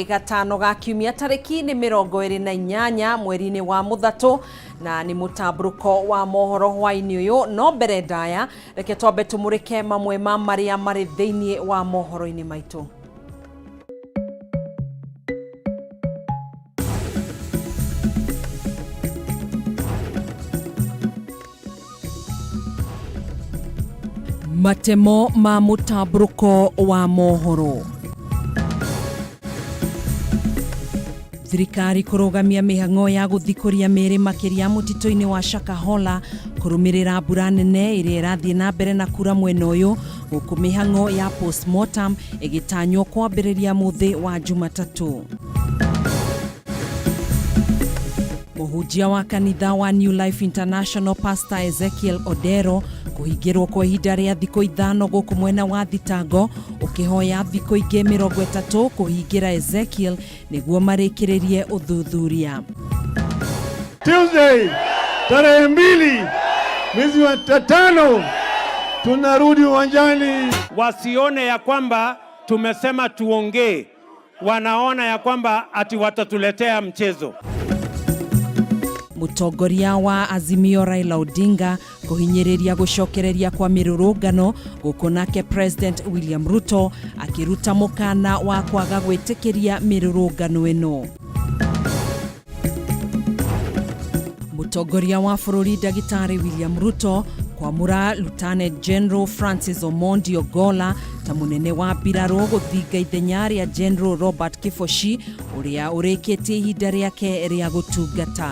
Gatano ga kiumia tarĩki nĩ 28 mweri-inĩ wa Mũthatũ na nĩ mũtambũrũko wa mohoro hwaĩ-inĩ ũyũ. No mbere ndaya reke twambe tũmũrĩke mamwe ma marĩa marĩ thĩinĩ wa mohoro-inĩ maitũ. Matemo ma mũtambũrũko wa mohoro. Thirikari kũrũgamia mĩhang'o ya gũthikũria mĩĩrĩ makĩria mũtitũ-inĩ wa Shakahola kũrũmĩrĩra mbura nene ĩrĩa ĩrathiĩ na mbere na kura mwena ũyũ, gũkũ mĩhang'o ya postmortem ĩgĩtanywo kwambĩrĩria mũthĩ wa Jumatatũ. Mũhunjia wa kanitha wa New Life International Pastor Ezekiel Odero kũhingĩrwo kwa ihinda rĩa thikũ 5 gũkũ mwena wa Thitango, ũkĩhoya thikũ ingĩ 30 kũhingĩra Ezekiel nĩguo marĩkĩrĩrie ũthuthuria. Tuesday tarehe 2 mwezi wa 5 tunarudi uwanjani. Wasione ya kwamba tumesema tuongee, wanaona ya kwamba ati watatuletea mchezo. Mũtongoria wa Azimio Raila Odinga kũhinyĩrĩria gũcokereria kwa mĩrũrũngano gũkũ nake President William Ruto akĩruta mũkana wa kwaga gwĩtĩkĩria mĩrũrũngano ĩno. Mũtongoria wa bũrũri Ndagĩtarĩ William Ruto kwamũra Lieutenant General Francis Omondi Ogolla ta mũnene wa mbirarũ gũthinga ithenya rĩa General Robert Kibochi ũrĩa ũrĩkĩtie ihinda rĩake rĩa gũtungata.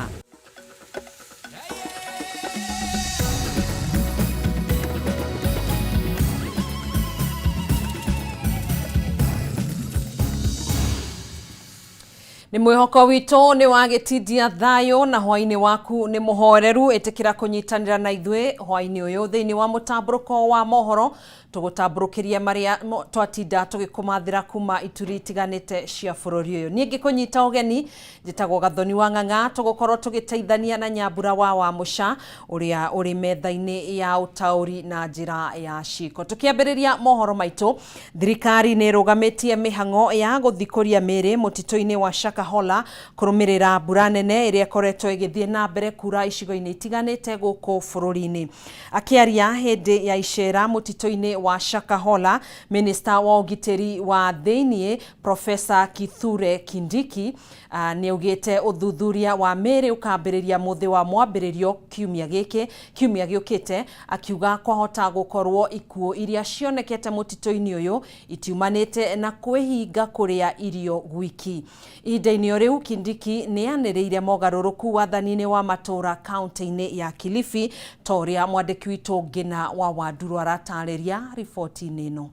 Nĩ mwĩhoko witũ nĩ wagĩtindia thayũ na hwaĩ-inĩ waku nĩ mũhoreru. Ĩtĩkĩra kũnyitanĩra na ithuĩ hwaĩ-inĩ ũyũ thĩinĩ wa mũtambũrũko wa mohoro, tũgũtambũrũkĩria marĩa twatinda tũgĩkũmathĩra kuma ituri itiganĩte cia bũrũri ũyũ. Niĩ ngĩkũnyita ũgeni njĩtagwo Gathoni wa Ng'ang'a, tũgũkorwo tũgĩteithania na Nyambura wa Wamũca ũrĩa ũrĩ metha-inĩ ya ũtaũri na njĩra ya ciko. Tũkĩambĩrĩria mohoro maitũ, thirikari nĩ ĩrũgamĩtie mĩhang'o ya gũthikũria mĩĩrĩ mũtitũ-inĩ wa Shakahola kũrũmĩrĩra mbura nene ĩrĩa ĩkoretwo ĩgĩthiĩ na mbere kura icigo-inĩ itiganĩte gũkũ bũrũri-inĩ. Akĩaria hĩndĩ ya icera mũtitũ-inĩ wa Shakahola, Minista wa ũgitĩri wa thĩiniĩ Professor Kithure Kindiki nĩ augĩte ũthuthuria wa mĩĩrĩ ũkambĩrĩria mũthĩ wa mwambĩrĩrio kiumia gĩkĩ kiumia gĩũkĩte, akiuga kwahota gũkorwo ikuũ iria cionekete mũtitũ-inĩ ũyũ itiumanĩte na kwĩhinga kũrĩa irio gwiki. Ihinda-inĩ o rĩu Kindiki nĩ anĩrĩire mogarũrũku wathani-inĩ wa matũũra kaunti-inĩ ya Kilifi ta ũrĩa mwandĩki witũ Ngina wa Wanduru aratarĩria riboti-inĩ ĩno.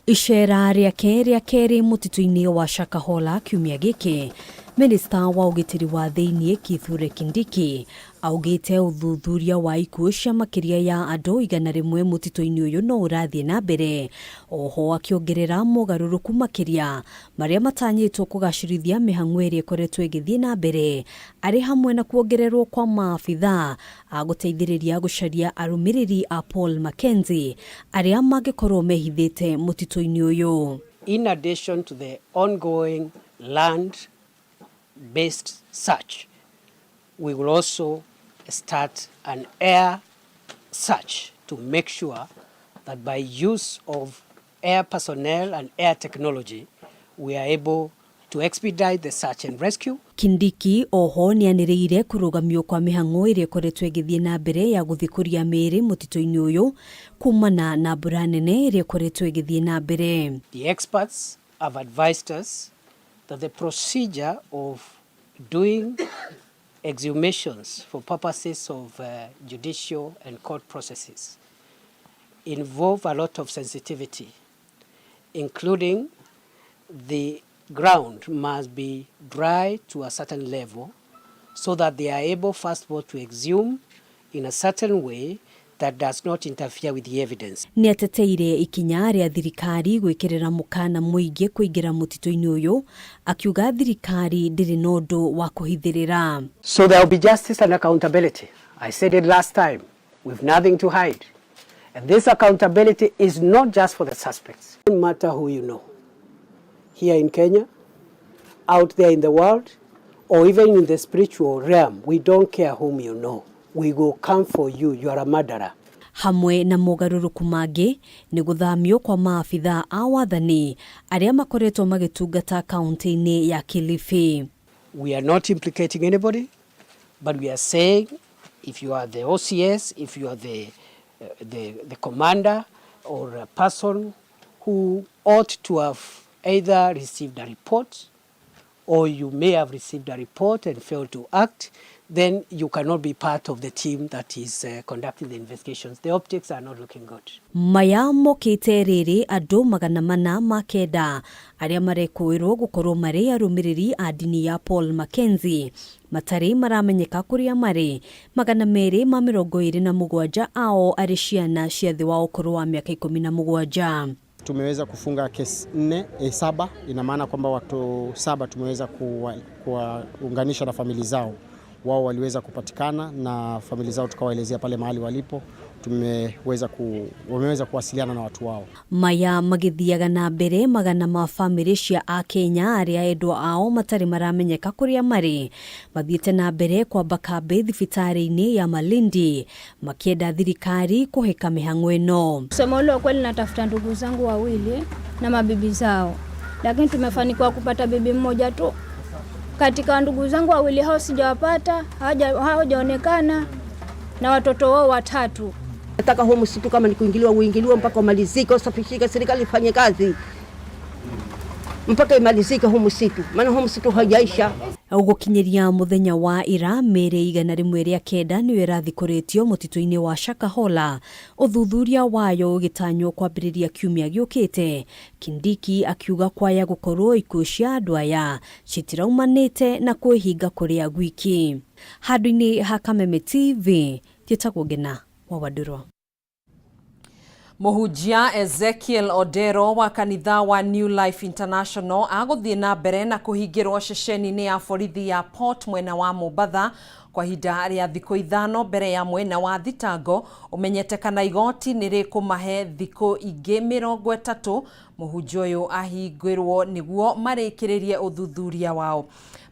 Icera rĩake rĩa kerĩ mũtitũ-inĩ wa Shakahola kiumia gĩkĩ, Minista wa ũgitĩri wa thĩiniĩ Kithure Kindiki augĩte ũthuthuria wa ikuũ cia makĩria ya andũ 100 mũtitũ-inĩ ũyũ no ũrathiĩ na mbere. Oho akĩongerera mogarũrũku makĩria marĩa matanyĩtwo kũgacĩrithia mĩhang'o ĩrĩa ĩkoretwo ĩgĩthiĩ na mbere, arĩ hamwe na kuongererwo kwa maabithaa a gũteithĩrĩria gũcaria arũmĩrĩri a Paul Mackenzie arĩa mangĩkorwo mehithĩte mũtitũ-inĩ ũyũ. In addition to the ongoing land-based search, we will also start an air search to make sure that by use of air personnel and air technology, we are able to expedite the search and rescue. Kindiki oho nĩanĩrĩire kũrũgamio kwa mĩhang'o ĩrĩa ĩkoretwo ĩgĩthiĩ na mbere ya gũthikũria mĩĩrĩ mũtitũ-inĩ ũyũ kumana na mbura nene ĩrĩa ĩkoretwo ĩgĩthiĩ na mbere. The experts have advised us that the procedure of doing exhumations for purposes of judicial and court processes involve a lot of sensitivity, including the ground must be dry to a certain level so that they are able, first of all, to exhume in a certain way that does not interfere with the evidence. Nĩateteire ikinya rĩa thirikari gwĩkĩrĩra mũkana mũingĩ kũingĩra mũtitũ-inĩ ũyũ, akiuga thirikari ndĩrĩ na ũndũ wa kũhithĩrĩra. So there will be justice and accountability. I said it last time, we've nothing to hide. And this accountability is not just for the suspects. No matter who you know. here in Kenya, out there in the world, or even in the spiritual realm, we don't care whom you know. We will come for you. You are a murderer. Hamwe na mogarũrũku mangĩ nĩ gũthamio kwa maabithaa a wathani arĩa makoretwo magĩtungata kaunti-inĩ ya Kilifi. We are not implicating anybody, but we are saying if you are the OCS, if you are the commander or a person who ought to have either received a report or you may have received a report and failed to act, then you cannot be part of the team that is conducting the investigations. The optics are not looking good. Maya mokĩte rĩrĩ andũ 409 arĩa marekũĩrwo gũkorwo marĩ arũmĩrĩri a ndini ya Paul Mackenzie matarĩ maramenyeka kũrĩa marĩ 227 ao arĩ ciana cia thĩ wa ũkũrũ wa mĩaka 17. Tumeweza kufunga kesi 7, ina maana kwamba watu 7 tumeweza kuwaunganisha na familia zao. Wao waliweza kupatikana na familia zao tukawaelezea pale mahali walipo, wameweza kuwasiliana na watu wao. Maya magithiaga na mbere magana ma famĩlĩ cia akenya arĩa endwa ao matarĩ maramenyeka kũrĩa marĩ mathiĩte na mbere kwamba kambĩ thibitarĩ-inĩ ya Malindi makienda thirikari kũhĩka mĩhang'o ĩno. Kusema ule ukweli, natafuta ndugu zangu wawili na mabibi zao, lakini tumefanikiwa kupata bibi mmoja tu. Katika ndugu zangu wawili hao sijawapata, hawajaonekana na watoto wao watatu. Nataka huo msitu kama ni kuingiliwa uingiliwe mpaka umalizike, usafishike, serikali ifanye kazi mpaka imalizike huu msitu, maana huu msitu haujaisha. Gũkinyĩria mũthenya wa ira mĩĩrĩ 109 nĩyo ĩrathikũrĩtio mũtitũ-inĩ wa Shakahola, ũthuthuria wayo ũgĩtanywo kwambĩrĩria kiumia gĩũkĩte. Kindiki akiuga kwaya gũkorwo ikuũ cia andũ aya citiraumanĩte na kwĩhinga kũrĩa gwiki. Handũ-inĩ ha Kameme TV, njĩtagwo Ngena wa Wandũrwa. Mũhunjia Ezekiel Odero wa kanitha wa New Life International agũthiĩ na mbere na kũhingĩrwo ceceni-inĩ ya borithi ya Port mwena wa Mombatha kwa ihinda rĩa thikũ 5 mbere ya mwena wa thitango ũmenyete kana igoti nĩ rĩkũmahe thikũ ingĩ 30 mũhunjia ũyũ ahingĩrwo nĩguo marĩkĩrĩrie ũthuthuria wao.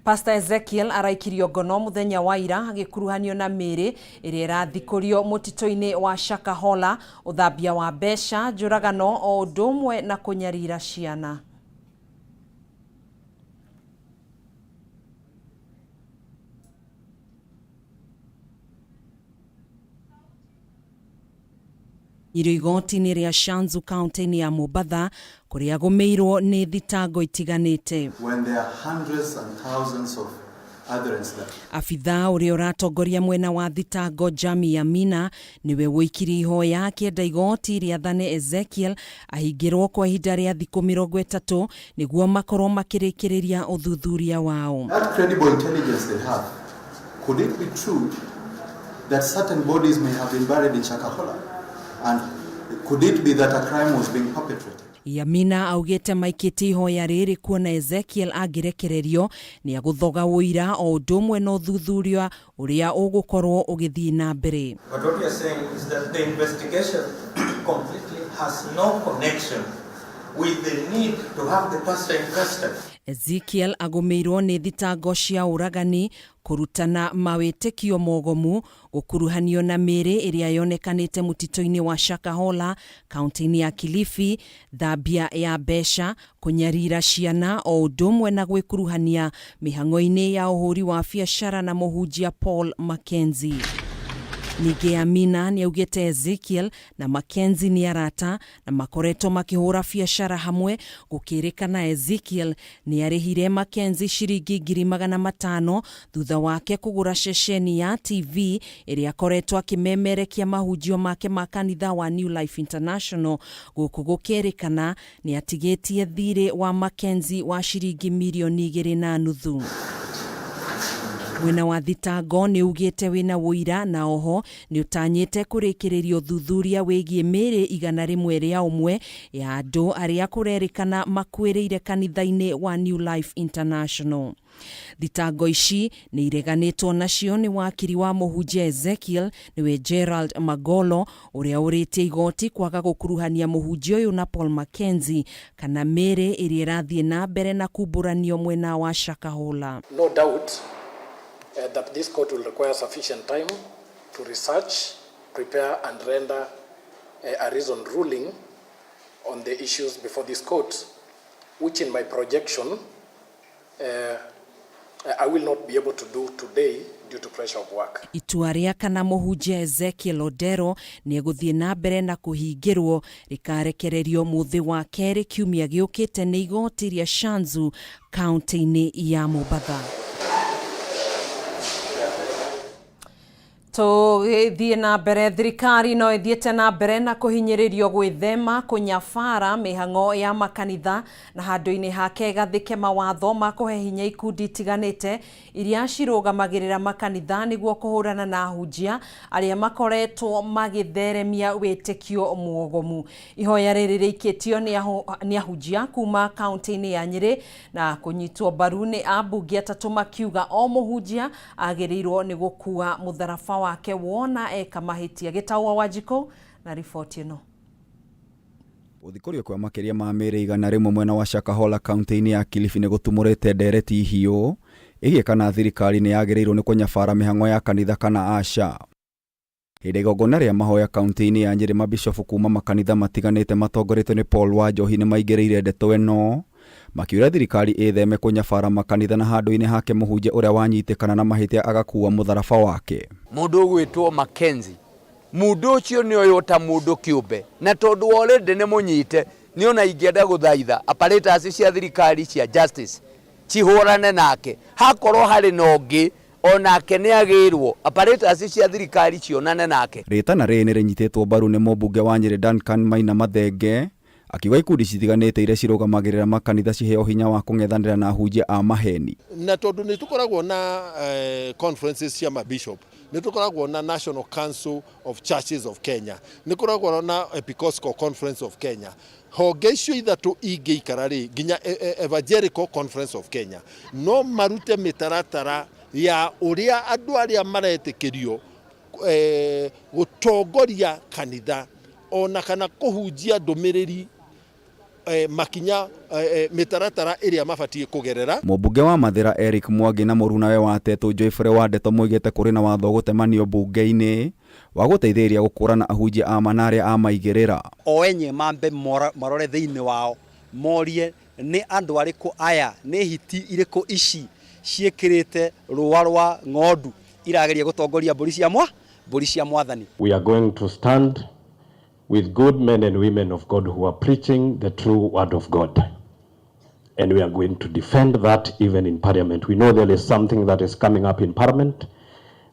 Pastor Ezekiel araikirio ngono mũthenya wa ira agĩkuruhanio na mĩĩrĩ ĩrĩa ĩrathikũrio mũtitũ-inĩ wa Shakahola, ũthambia wa mbeca, njũragano o ũndũ ũmwe na kũnyarira ciana. Irio igoti-inĩ rĩa Shanzu kaunti-inĩ ya Mombatha kũrĩa agũmĩirwo nĩ thitango itiganĩte. When there are hundreds and thousands of adherents there. Abithaa ũrĩa ũratongoria mwena wa thitango Jami Amina nĩwe wũikirie ihoya akĩenda igoti rĩathane Ezekiel ahingĩrwo kwa ihinda rĩa thikũ 30 nĩguo makorwo makĩrĩkĩrĩria ũthuthuria wao. That credible intelligence they have, could it be true that certain bodies may have been buried in Shakahola? And could it be that a crime was being perpetrated? Yamina augĩte maikĩtie ihoya rĩrĩ kuona Ezekiel angĩrekererio nĩ agũthoga ũira o ũndũ ũmwe na ũthuthuria ũrĩa ũgũkorwo ũgĩthiĩ na mbere. But what we are saying is that the investigation completely has no connection with the need to have the pastor in custody. Ezekiel agũmĩirwo nĩ thitango cia ũragani, kũrutana mawĩtĩkio mogomu, gũkuruhanio na mĩĩrĩ ĩrĩa yonekanĩte mũtitũ-inĩ wa Shakahola kaunti-inĩ ya Kilifi, thambia ya mbeca, kũnyarira ciana o ũndũ ũmwe na gwĩkuruhania mĩhang'o-inĩ ya ũhũri wa biacara na mũhunjia Paul Mackenzie. Ningĩ Amina nĩaugĩte Ezekiel na Mackenzie nĩ arata na makoretwo makĩhũra biacara hamwe, gũkĩrĩkana Ezekiel nĩarĩhire Mackenzie ciringi 500,000 thutha wake kũgũra ceceni ya TV ĩrĩa akoretwo akĩmemerekia mahunjio make ma kanitha wa New Life International. Gũkũ gũkĩrĩkana nĩatigĩtie thirĩ wa Mackenzie wa ciringi mirioni 2.5. Mwena wa thitango nĩ ugĩte wĩna ũira na oho nĩ ũtanyĩte kũrĩkĩrĩria ũthuthuria wĩgiĩ mĩĩrĩ 101 ya andũ arĩa kũrerĩkana makuĩrĩire kanitha-inĩ wa New Life International. Thitango ici nĩ ireganĩtwo nacio nĩ wakiri wa mũhunjia Ezekiel nĩwe Gerald Magolo ũrĩa ũrĩtie igoti kwaga gũkuruhania mũhunjia ũyũ na Paul Mackenzie kana mĩĩrĩ ĩrĩa ĩrathiĩ na mbere na kumbũranio mwena wa Shakahola. No doubt that this court will require sufficient time to research, prepare and render a reasoned ruling on the issues before this court, which in my projection I will not be able to do today due to pressure of work. Itua rĩa kana mũhunjia Ezekiel Odero nĩ egũthiĩ na mbere na kũhingĩrwo rĩkarekererio mũthĩ wa kerĩ kiumia gĩũkĩte nĩ igoti rĩa Shanzu kaunti-inĩ ya Mombatha. Tũgĩthiĩ na mbere, thirikari no ĩthiĩte na mbere na kũhinyĩrĩrio gwĩthema kũnyabara mĩhang'o ya makanitha na handũ-inĩ hake gathĩke mawatho ma kũhe hinya ikundi itiganĩte iria cirũgamagĩrĩra makanitha nĩguo kũhũrana na ahunjia arĩa makoretwo magĩtheremia wĩtĩkio muogomu. Ihoya rĩrĩ rĩikĩtio nĩ ahunjia kuma kaunti-inĩ ya Nyĩrĩ na kũnyitwo mbaru nĩ ambunge atatũ makiuga o mũhunjia agĩrĩirwo nĩ gũkua mũtharaba wake wona eka mahĩtia. Gĩtaũa Wanjikũ na riboti ĩno. Gũthikũrio kwa makĩria ma mĩĩrĩ 100 mwena wa Shakahola kaunti-inĩ ya Kilifi nĩ gũtumũrĩte ndereti hiũ ĩgiĩ kana thirikari nĩ yagĩrĩirwo nĩ kũnyabara mĩhang'o ya kanitha kana aca. Hĩndĩ igongona rĩa mahoya kaunti-inĩ ya Nyĩrĩ, mabishofu kuma makanitha matiganĩte matongoretio nĩ Paul Wanjohi nĩ maingĩrĩire ndeto ĩno makiuria thirikari ĩtheme kũnyabara makanitha na handũ-inĩ hake mũhunjia ũrĩa wanyitĩkana na mahĩtia agakua mũtharaba wake. Mũndũ ũgwĩtwo Mackenzie, mũndũ ũcio nĩ oywo ta mũndũ kĩũmbe, na tondũ already nĩ mũnyite, nĩ ona ingĩenda gũthaitha apparatus cia thirikari cia justice cihũrane nake, hakorwo harĩ na ũngĩ onake nĩ agĩrwo apparatus cia thirikari cionane nake. Rĩtana rĩrĩ nĩ rĩnyitĩtwo mbaru nĩ mũmbunge wa Nyĩrĩ Duncan Maina Mathenge akiuga ikundi citiganĩte iria cirũgamagĩrĩra makanitha ciheo hinya wa kũng'ethanĩra na ahunjia a maheni. Na tondũ nĩ tũkoragwo na conferences cia mabishop, nĩ tũkoragwo na National Council of Churches of Kenya, nĩ kũragwo na Episcopal Conference of Kenya, honge icio ithatũ ingĩikara rĩ nginya Evangelical Conference of Kenya no marute mĩtaratara ya ũrĩa andũ arĩa maretĩkĩrio gũtongoria kanitha ona kana kũhunjia ndũmĩrĩri makinya mĩtaratara ĩrĩa mabatiĩ kũgerera. Mũmbunge wa Mathĩra Eric Mwangi na mũrunawe wa Tetũ Joyfrey wa Ndeto moigĩte kũrĩ na watho gũtemanio mbunge-inĩ wa gũteithĩrĩria gũkũrana ahunjia a ma na arĩa a maigĩrĩra. O enye mambe marore thĩinĩ wao morie nĩ andũ arĩkũ aya, nĩ hiti irĩkũ ici ciĩkĩrĩte rũa rwa ng'ondu irageria gũtongoria mbũri cia mwathani. We are going to stand with good men and women of God who are preaching the true word of God. And we are going to defend that even in Parliament. We know there is something that is coming up in Parliament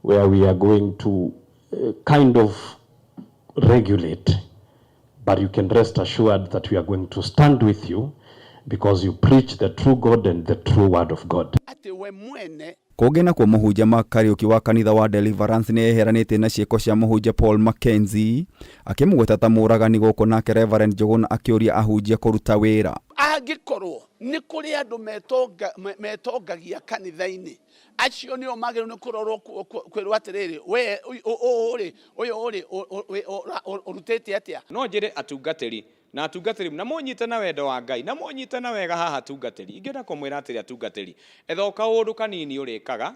where we are going to kind of regulate. But you can rest assured that we are going to stand with you because you preach the true God and the true word of God. Kũngĩ nakuo mũhunjia Mark Kariuki wa kanitha wa Deliverance nĩ eheranĩtie na ciĩko cia mũhunjia Paul Mackenzie akĩmũgweta ta mũũragani gũkũ nake Reverend Njuguna akĩũria ahunjia kũruta wĩra. Angĩkorwo nĩ kũrĩ andũ metongagia kanitha-inĩ, acio nĩo magĩrĩirwo nĩ kũrorwo kwĩrwo atĩrĩrĩ, we ũũ rĩ, ũyũ rĩ, ũrutĩte atĩa? No njĩre atungatĩri na atungatĩri na mũnyite na wendo wa Ngai na mũnyite na wega haha atungatĩri, ingĩenda kũmwĩra atĩrĩ atungatĩri, etha o kaũndũ kanini ũrĩkaga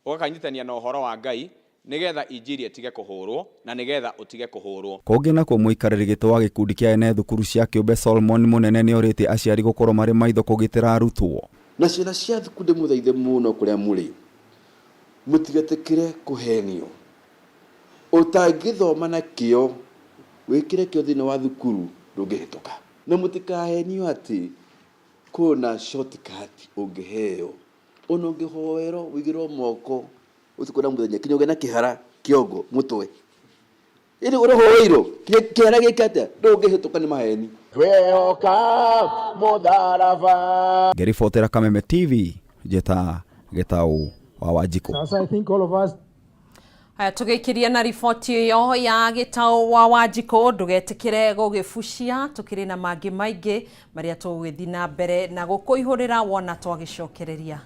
ũgakanyitania na ũhoro wa Ngai nĩgetha injiri ĩtige kũhũrwo na nĩgetha ũtige kũhũrwo. Kũngĩ nakuo mũikarĩri gĩtĩ wa gĩkundi kĩa ene thukuru cia kĩũmbe Solomon Mũnene nĩorĩtie aciari gũkorwo marĩ maitho kũgitĩra arutwo. Na ciana cia thukuru ndĩmũthaithe mũno kũrĩa mũrĩ, mũtigetĩkĩre kũhenio. Ũtangĩthoma na kĩo, wĩkĩre kĩo thĩinĩ wa thukuru ndũngĩhĩtũka. Na mũtikahenio atĩ kwĩna shortcut ũngĩheo. Ona ũngĩhoerwo ũigĩrwo moko ũtukũ na mũthenya kinya ũgĩe na kĩhara kĩongo mũtwe. Ĩndĩ ũrĩhoeirwo kĩhara gĩke atĩa? Ndũngĩhĩtũka nĩ maheni. Twehoka mũtharaba. Ngĩribotera Kameme TV, njĩta Gĩtaũ wa Wanjikũ. Sasa I think all of us Haya tũgĩkiria na riboti ĩyo ya gĩtaũ wa Wanjikũ, ndũgetĩkĩre gũgĩbucia, tũkĩrĩ na mangĩ maingĩ marĩa tũgũgĩthiĩ na mbere na gũkũihũrĩra wona twagĩcokereria.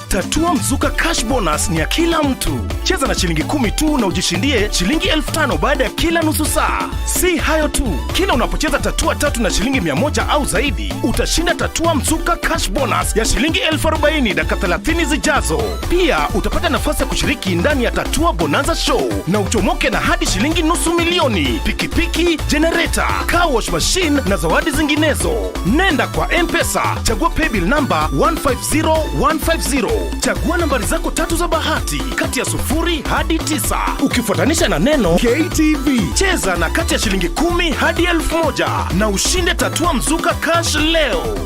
Tatua Mzuka Cash Bonus ni ya kila mtu. Cheza na shilingi 10 tu na ujishindie shilingi 5,000 baada ya kila nusu saa. Si hayo tu, kila unapocheza tatua tatu na shilingi 100 au zaidi, utashinda Tatua Mzuka Cash Bonus ya shilingi 40,000 dakika 30 zijazo. Pia utapata nafasi ya kushiriki ndani ya Tatua Bonanza Show na uchomoke na hadi shilingi 500,000, pikipiki, generator, car wash machine na zawadi zinginezo. Nenda kwa M-Pesa, chagua paybill number 150150. Chagua nambari zako tatu za bahati kati ya 0 hadi 9 ukifuatanisha na neno KTV. Cheza na kati ya shilingi 10 hadi 1,000 na ushinde Tatua Mzuka Cash leo.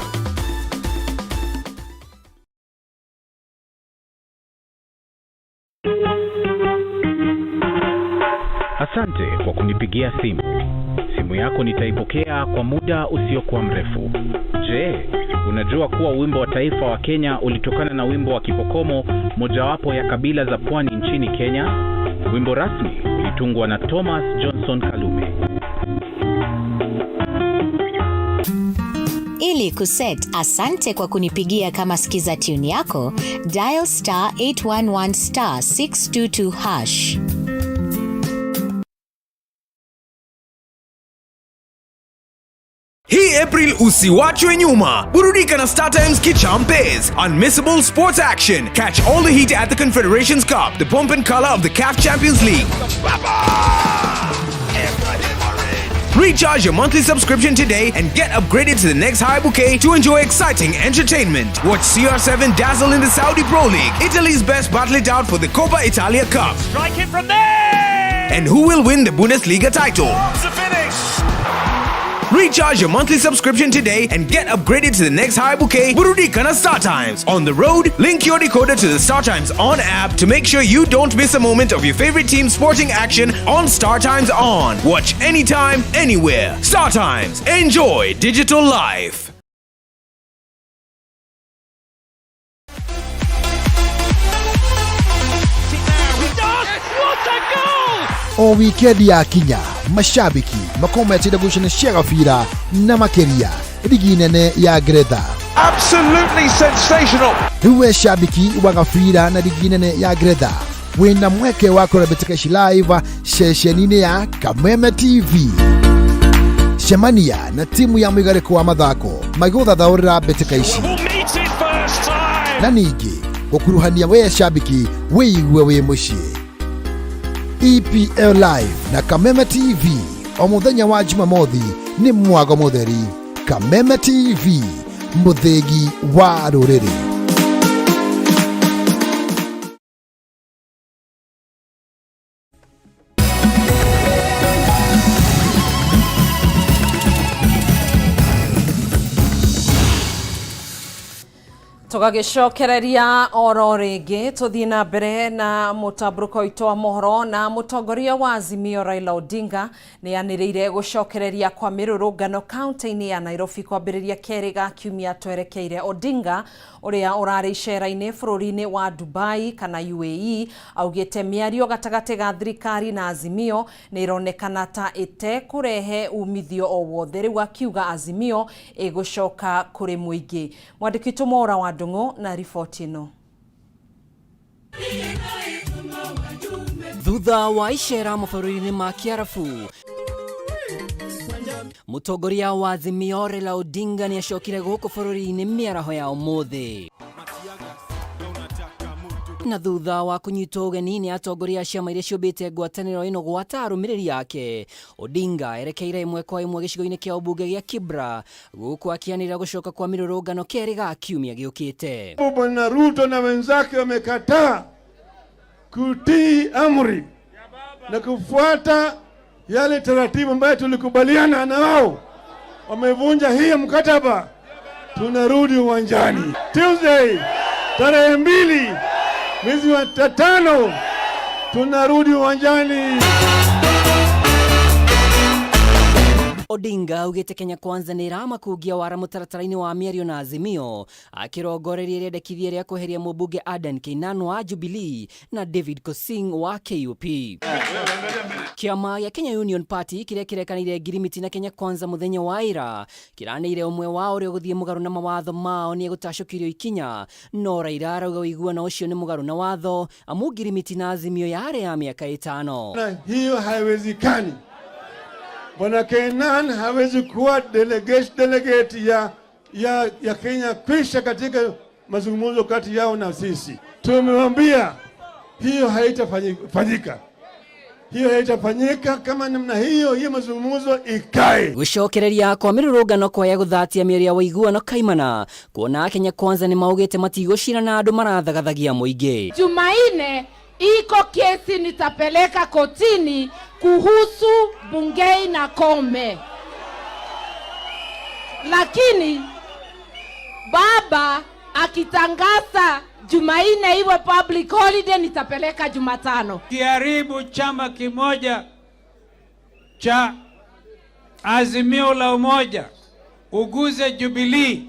Asante kwa kunipigia simu. Simu yako nitaipokea kwa muda usiokuwa mrefu. Je, unajua kuwa wimbo wa taifa wa Kenya ulitokana na wimbo wa Kipokomo, mojawapo ya kabila za pwani nchini Kenya? Wimbo rasmi ulitungwa na Thomas Johnson Kalume. Ili kuset asante kwa kunipigia kama skiza tune yako, dial star 811 star 622 hash. Hii April usiwachwe nyuma. Burudika na Star Times Kichampes. Unmissable sports action. Catch all the heat at the Confederations Cup, the pomp and color of the CAF Champions League. Recharge your monthly subscription today and get upgraded to the next high bouquet to enjoy exciting entertainment. Watch CR7 dazzle in the Saudi Pro League, Italy's best battle it out for the Coppa Italia Cup. Strike it from there! And who will win the Bundesliga title? It's a finish! Recharge your monthly subscription today and get upgraded to the next high bouquet, Burudika na Star Times. On the road, link your decoder to the Star Times On app to make sure you don't miss a moment of your favorite team's sporting action on Star Times On. Watch anytime, anywhere. Star Times. Enjoy digital life. What a goal! O wikendi yakinya mashabiki makorwo meteire ngucanio cia gabira na makiria rigi nene ya Ngeretha. Absolutely sensational. Rĩu we shabiki wa gabira na rigi nene ya Ngeretha wĩna mweke wa kũrora mbĩtĩka ici live ceceni-inĩ ya Kameme TV. Cemania na timu ya mũigarĩko wa mathako magĩgũthathaũrĩra mbĩtĩka ici Meet it first time! na ningĩ gũkuruhania we shabiki wĩigue wĩ mũciĩ. EPL Live na Kameme TV o mũthenya wa Jumamothi nĩ mwago mũtheri. Kameme TV, mũthĩgi wa rũrĩrĩ. Tũgagĩcokereria oro rĩngĩ tũthiĩ na mbere na mũtambũrũko witũ wa mohoro na mũtongoria wa Azimio Raila Odinga nĩ anĩrĩire gũcokereria kwa mĩrũrũngano kaunti-inĩ ya Nairobi kwambĩrĩria kerĩ ga kiumia twerekeire. Odinga ũrĩa ũrarĩ icera-inĩ bũrũri-inĩ wa Dubai kana UAE augĩte mĩario gatagatĩ ga thirikari na Azimio nĩ ĩronekana ta ĩtekũrehe umithio o wothe, rĩu akiuga Azimio ĩgũcoka kũrĩ mũingĩ. Mwandĩki witũ Mwaura wa Ndung'u na riboti ĩno. Thutha wa icera mabũrũri-inĩ ma Kĩarabu, mũtongoria wa Azimio Raila Odinga nĩ acokire gũkũ bũrũri-inĩ mĩaraho ya ũmũthĩ, na thutha wa kũnyitwo ũgeni nĩ atongoria a ciama iria ciũmbĩte ngwatanĩro ĩno gwata arũmĩrĩri ake, Odinga erekeire ĩmwe kwa ĩmwe gĩcigo-inĩ kĩa ũmbunge gĩa Kibra gũkũ akĩanĩrĩra gũcoka kwa mĩrũrũngano kerĩ ga kiumia gĩũkĩte. Bwana Ruto na wenzake wamekataa kutii amri na kufuata yale taratibu ambayo tulikubaliana na wao. Wamevunja hii mkataba, tunarudi uwanjani Tuesday. Tarehe 2 mwezi wa 5 tunarudi uwanjani. Odinga augite Kenya Kwanza nĩ ĩramakungia wara mũtaratara-inĩ wa mĩario na Azimio, akĩrongoreria rĩendekithia rĩa kweheria mũmbunge Adan Keynan wa Jubilee na David Pkosing wa KUP. Kĩama gĩa Kenya Union Party kĩrĩa kĩrekanĩire ngirimiti na Kenya Kwanza mũthenya wa ira kĩranĩire ũmwe wao ũrĩa ũgũthiĩ mũgarũ na mawatho mao nĩ egũtacũkĩrio ikinya, no Raila arauga ũiguano ũcio nĩ mũgarũ na watho amu ngirimiti na Azimio yarĩ ya mĩaka 5. Na hiyo haiwezekani. Bwana Keynan hawezi kuwa delegate ya Kenya kwisha katika mazungumzo kati yao na sisi. Tumemwambia hiyo haitafanyika. Hiyo haitafanyika kama namna hiyo, hiyo mazungumzo ikae. Gũcokereria kwa mĩrũrũngano kwaya gũthatia mĩario ya ũiguano kaimana kuona Kenya Kwanza nĩ maugĩte matigũcira na andũ marathagathagia mũingĩ. Jumanne iko kesi nitapeleka kotini kuhusu Bungei na Kome. Lakini baba akitangaza Jumanne iwe public holiday nitapeleka Jumatano. Kiharibu chama kimoja cha Azimio la Umoja, uguze Jubilee,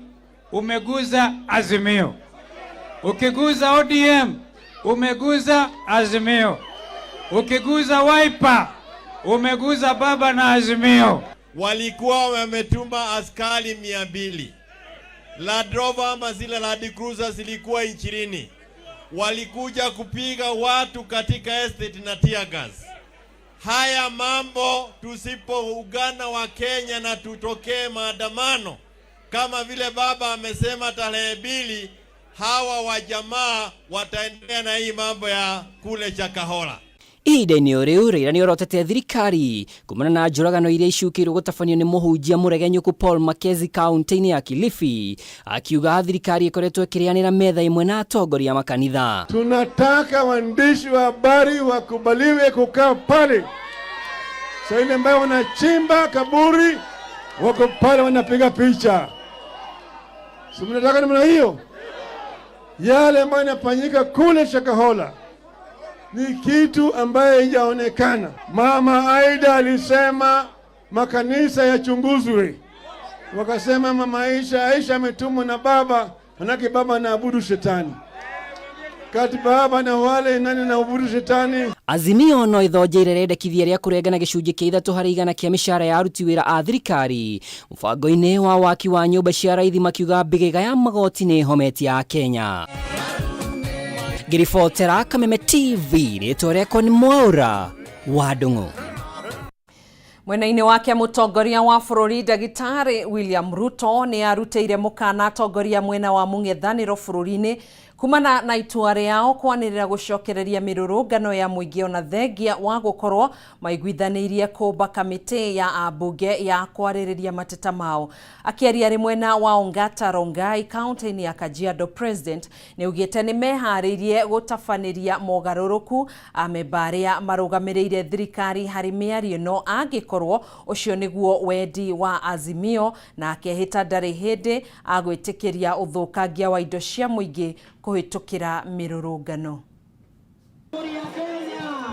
umeguza Azimio. Ukiguza ODM, umeguza Azimio. Ukiguza Wiper, umeguza baba na Azimio. Walikuwa wametuma askari 200. Land Rover ama zile Land Cruiser zilikuwa 20. Walikuja kupiga watu katika estate na tear gas. Haya mambo tusipoungana wa Kenya na tutokee maandamano kama vile baba amesema tarehe 2, hawa wajamaa wataendelea na hii mambo ya kule Shakahola. Ihinda-inĩ o rĩu Raila nĩorotete thirikari kumana na njũragano iria icukĩirwo gũtabanio nĩ mũhunjia mũregenyũku Paul Mackenzie kaunti-inĩ ya Kilifi, akiuga thirikari ĩkoretwo ĩkĩrĩanĩra metha ĩmwe na atongoria a makanitha. Tunataka waandishi wa habari wakubaliwe kukaa pale. Sasa ile ambayo wanachimba kaburi wako pale wanapiga picha. Si mnataka namna hiyo? Yale ambayo yanafanyika kule Shakahola ni kitu ambaye haijaonekana. Mama Aida alisema makanisa yachunguzwe. Wakasema Mama Aisha ametumwa na baba, manake baba anaabudu shetani. Kati baba na wale nani anaabudu shetani? Azimio no ithonjeire rĩendekithia rĩa kũrengana gĩcunjĩ kĩa 3% kĩa mĩcara ya aruti wĩra a thirikari mũbango-inĩ wa waki wa nyũmba cia raithi, makiuga mbĩgĩga ya magoti nĩ hometie a Kenya. Ngĩribotera Kameme TV, rĩtwa rĩakwa nĩ Mwaũra wa Ndung'u. Mwena-inĩ wake mũtongoria wa bũrũri Ndagĩtarĩ William Ruto nĩ arutĩire mũkana atongoria mwena wa mũng'ethanĩro bũrũri-inĩ kumana na itua rĩao kwanĩrĩra gũcokereria mĩrũrũngano ya mũingĩ ona thengia wa gũkorwo maiguithanĩirie kũmba kamĩtĩ ya ambunge ya kwarĩrĩria mateta mao. Akĩaria arĩ mwena wa Ongata Rongai kaunti-inĩ ya Kajiado, President nĩaugĩte nĩ meharĩirie gũtabanĩria mogarũrũku amemba arĩa marũgamĩrĩire thirikari harĩ mĩario ĩno angĩkorwo ũcio nĩguo wendi wa Azimio, na akehĩta ndarĩ hĩndĩ agwĩtĩkĩria ũthũkangia wa indo cia mũingĩ kũhĩtũkĩra mĩrũrũngano.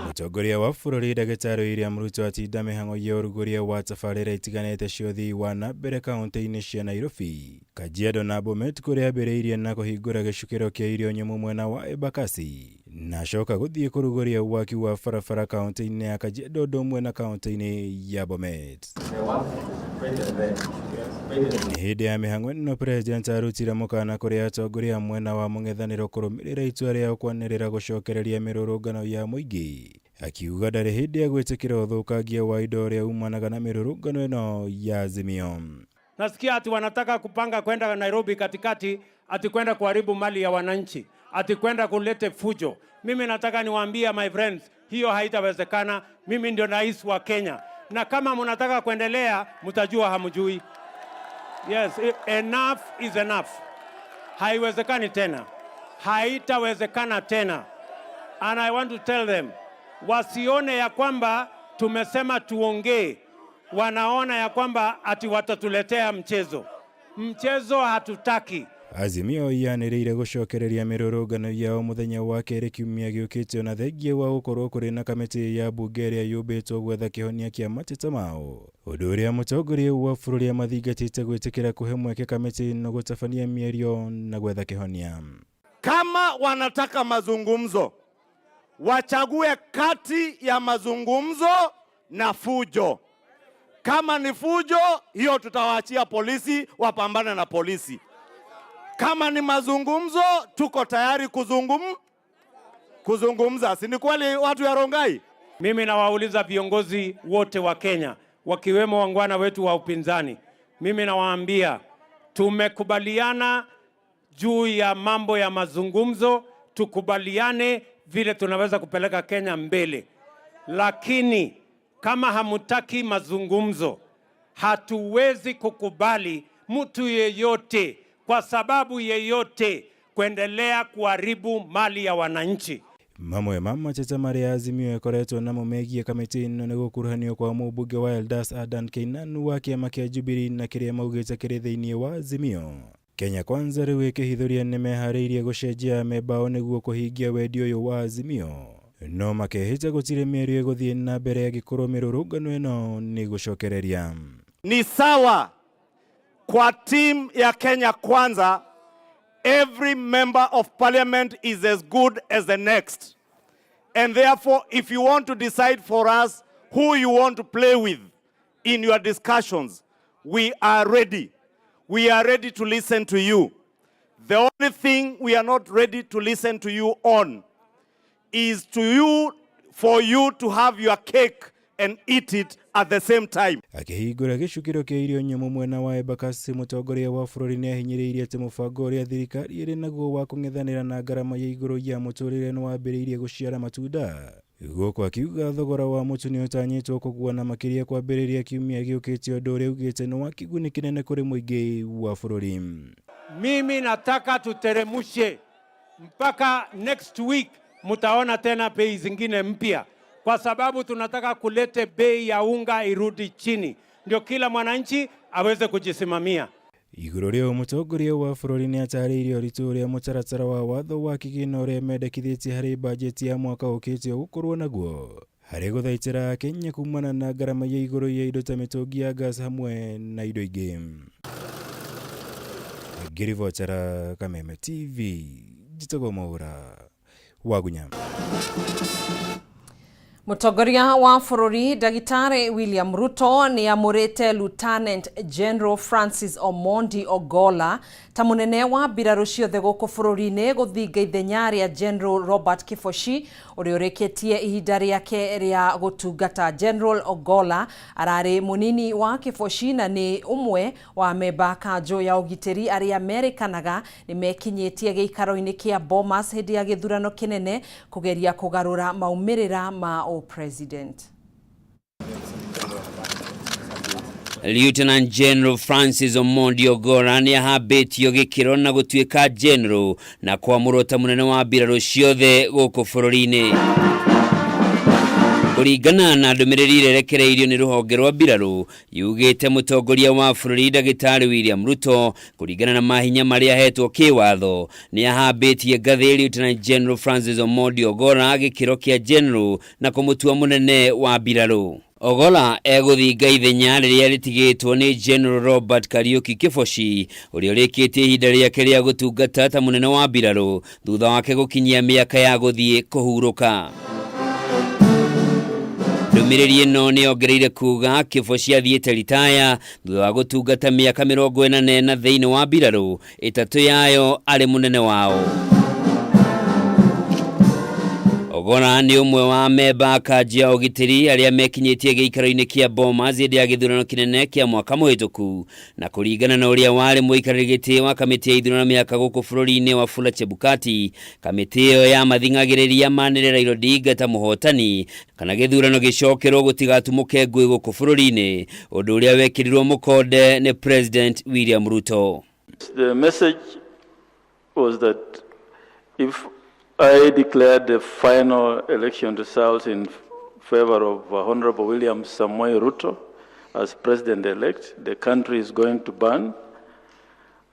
Mũtongoria wa bũrũri Ndagĩtarĩ William Ruto atinda mĩhang'o ya ũrugũria wa tabarĩra itiganĩte cia ũthii wa na mbere kaunti-inĩ cia Nairobi, Kajiado na Bomet kũrĩa ambĩrĩirie na kũhingũra gĩcukĩro kĩa irio nyũmũ mwena wa Embakasi na acoka gũthiĩ kũrugũria waki wa barabara kaunti-inĩ ya Kajiado ũndũ ũmwe na kaunti-inĩ ya Bomet. Nĩ hĩndĩ ya mĩhang'o ĩno President arutire mũkana kũrĩ atongoria mwena wa mũng'ethanĩro kũrũmĩrĩra itua rĩao kwanĩrĩra gũcokereria mĩrũrũngano ya mũingĩ, akiuga ndarĩ hĩndĩ egwĩtĩkĩra ũthũkangia wa indo ũrĩa umanaga na mĩrũrũngano ĩno ya Azimio. Nasikia ati wanataka kupanga kwenda Nairobi katikati, ati kwenda kuharibu mali ya wananchi, ati kwenda kulete fujo. Mimi nataka niwaambie my friends, hiyo haitawezekana. Mimi ndio rais wa Kenya, na kama mnataka kuendelea mtajua hamjui. Yes, enough is enough. Haiwezekani tena, haitawezekana tena. And I want to tell them, wasione ya kwamba tumesema tuongee, wanaona ya kwamba ati watatuletea mchezo. Mchezo hatutaki. Azimio yanĩrĩire gũcokereria mĩrũrũngano yao mũthenya wa kerĩ kiumia gĩũkĩte ona thengia wa gũkorwo kũrĩ na kamĩtĩ ya mbunge ĩrĩa yũmbĩtwo gwetha kĩhonia kĩa mateta mao, ũndũ ũrĩa mũtongoria wa bũrũri amathingatĩte gwĩtĩkĩra kũhe mweke kamĩtĩ ĩno gũtabania mĩario na gwetha kĩhonia. Kama wanataka mazungumzo, wachague kati ya mazungumzo na fujo. Kama ni fujo, hiyo tutawaachia polisi wapambane na polisi. Kama ni mazungumzo, tuko tayari kuzungumza. Si ni kweli watu ya Rongai? Mimi nawauliza viongozi wote wa Kenya, wakiwemo wangwana wetu wa upinzani, mimi nawaambia tumekubaliana juu ya mambo ya mazungumzo, tukubaliane vile tunaweza kupeleka Kenya mbele, lakini kama hamutaki mazungumzo, hatuwezi kukubali mtu yeyote kwa sababu yeyote kuendelea kuharibu mali ya wananchi. Mamwe ma mateta marĩa Azimio ĩkoretwo namo megiĩ kamĩtĩ ĩno nĩ gũkuruhanio kwa mũmbunge wa Eldas Adan Keynan wa kĩama kĩa Jubilee na kĩrĩa maugĩte kĩrĩ thĩinĩ wa Azimio. Kenya Kwanza rĩu ĩkĩhithũria nĩmeharĩirie gũcenjia amemba ao nĩguo kũhingia wendi ũyũ wa Azimio, no makehĩta gũtirĩ mĩario ĩgũthiĩ na mbere angĩkorwo mĩrũrũngano ĩno nĩ gũcokereria. Ni sawa kwa team ya Kenya Kwanza, every member of parliament is as good as the next. And therefore, if you want to decide for us who you want to play with in your discussions, we are ready. We are ready to listen to you. The only thing we are not ready to listen to you on is for you to have your cake and eat it at the same time. Akĩhingũra gĩcukĩro kĩa irio nyũmũ mwena wa Embakasi, mũtongoria wa bũrũri nĩahinyĩrĩirie atĩ mũbango ũrĩa thirikari ĩrĩ naguo wa kũng'ethanĩra na ngarama ya igũrũ ya mũtũrĩre nĩwambĩrĩirie gũciara matunda. Gũkũ akiuga thogora wa mũtu nĩũtanyĩtwo kũgũa na makĩria kwambĩrĩria kiumia gĩũkĩte, ũndũ ũrĩa augĩte nĩ wa kĩguni kĩnene kũrĩ mũingĩ wa bũrũri. Mimi nataka tuteremushe mpaka next week, mutaona tena bei zingine mpya, kwa sababu tunataka kulete bei ya unga irudi chini, ndio kila mwananchi aweze kujisimamia. Igũrũ rĩa mũtongoria wa bũrũri nĩatarĩirie ũritũ ũrĩa mũtaratara wa watho wa kĩgĩna ũrĩa mendekithĩtie harĩ bajeti ya mwaka ũkĩte ũgũkorwo naguo harĩ gũthaitĩra Kenya kumana na ngarama ya igũrũ ya indo ta mĩtũngi ya gas hamwe na indo ingĩ. Ngĩribotera Kameme TV, njĩtagwo Mwaura Wagunya. Mũtongoria wa bũrũri Ndagĩtarĩ William Ruto nĩ amũrĩte Lieutenant General Francis Omondi Ogolla ta mũnene wa mbirarũ ciothe gũkũ bũrũri-inĩ gũthinga ithenya rĩa General Robert Kibochi ũrĩa ũrĩkĩtie ihinda rĩake rĩa gũtungata. General Ogolla ararĩ mũnini wa Kibochi na nĩ ũmwe wa memba kanjũ ya ũgitĩri arĩa merĩkanaga nĩ mekinyĩtie gĩikaro-inĩ kĩa Bomas hĩndĩ ya gĩthurano kĩnene kũgeria kũgarũra maumĩrĩra ma president. Lieutenant General Francis Omondi Ogolla nĩ ahambĩtio gĩkĩro na gũtuĩka general na kwamũrwo ta mũnene wa mbirarũ ciothe gũkũ bũrũri-inĩ. Kũringana na ndũmĩrĩri ĩrĩa ĩrekereirio nĩ rũhonge rwa mbirarũ yugĩte mũtongoria wa bũrũri Ndagĩtarĩ William Ruto kũringana na mahinya marĩa ahetwo kĩwatho nĩ ahambĩtie ngathĩ Lieutenant General Francis Omondi Ogolla gĩkĩro kĩa general na kũmũtua mũnene wa mbirarũ. Ogolla egũthinga ithenya rĩrĩa rĩtigĩtwo nĩ General Robert Kariuki Kibochi ũrĩa ũrĩkĩtie ihinda rĩake rĩa gũtungata ta mũnene wa mbirarũ thutha wake gũkinyia mĩaka ya gũthiĩ kũhurũka. Ndũmĩrĩri ĩno nĩ yongereire kuga Kibochi athiĩte ritaya thutha wa gũtungata mĩaka 44 thĩinĩ wa mbirarũ, ĩtatũ yayo arĩ mũnene wao. Ogolla nĩ ũmwe wa memba kanjũ ya ũgitĩri arĩa mekinyĩtie gĩikaro-inĩ kĩa Bomas hĩndĩ ya gĩthurano kĩnene kĩa mwaka mũhĩtũku, na kũringana na ũrĩa warĩ mũikarĩri gĩtĩ wa kamĩtĩ ya ithurano mĩaka gũkũ bũrũri-inĩ Wafula Chebukati, kamĩtĩ ĩyo yamathing'agĩrĩria manĩrĩre Raila Odinga ta mũhotani kana gĩthurano gĩcokerwo gũtigatumũke ngũĩ gũkũ bũrũri-inĩ, ũndũ ũrĩa wekĩrirwo mũkonde nĩ President William Ruto. The message was that if I declared the final election results in favor of Honorable William Samoei Ruto as president-elect, the country is going to burn,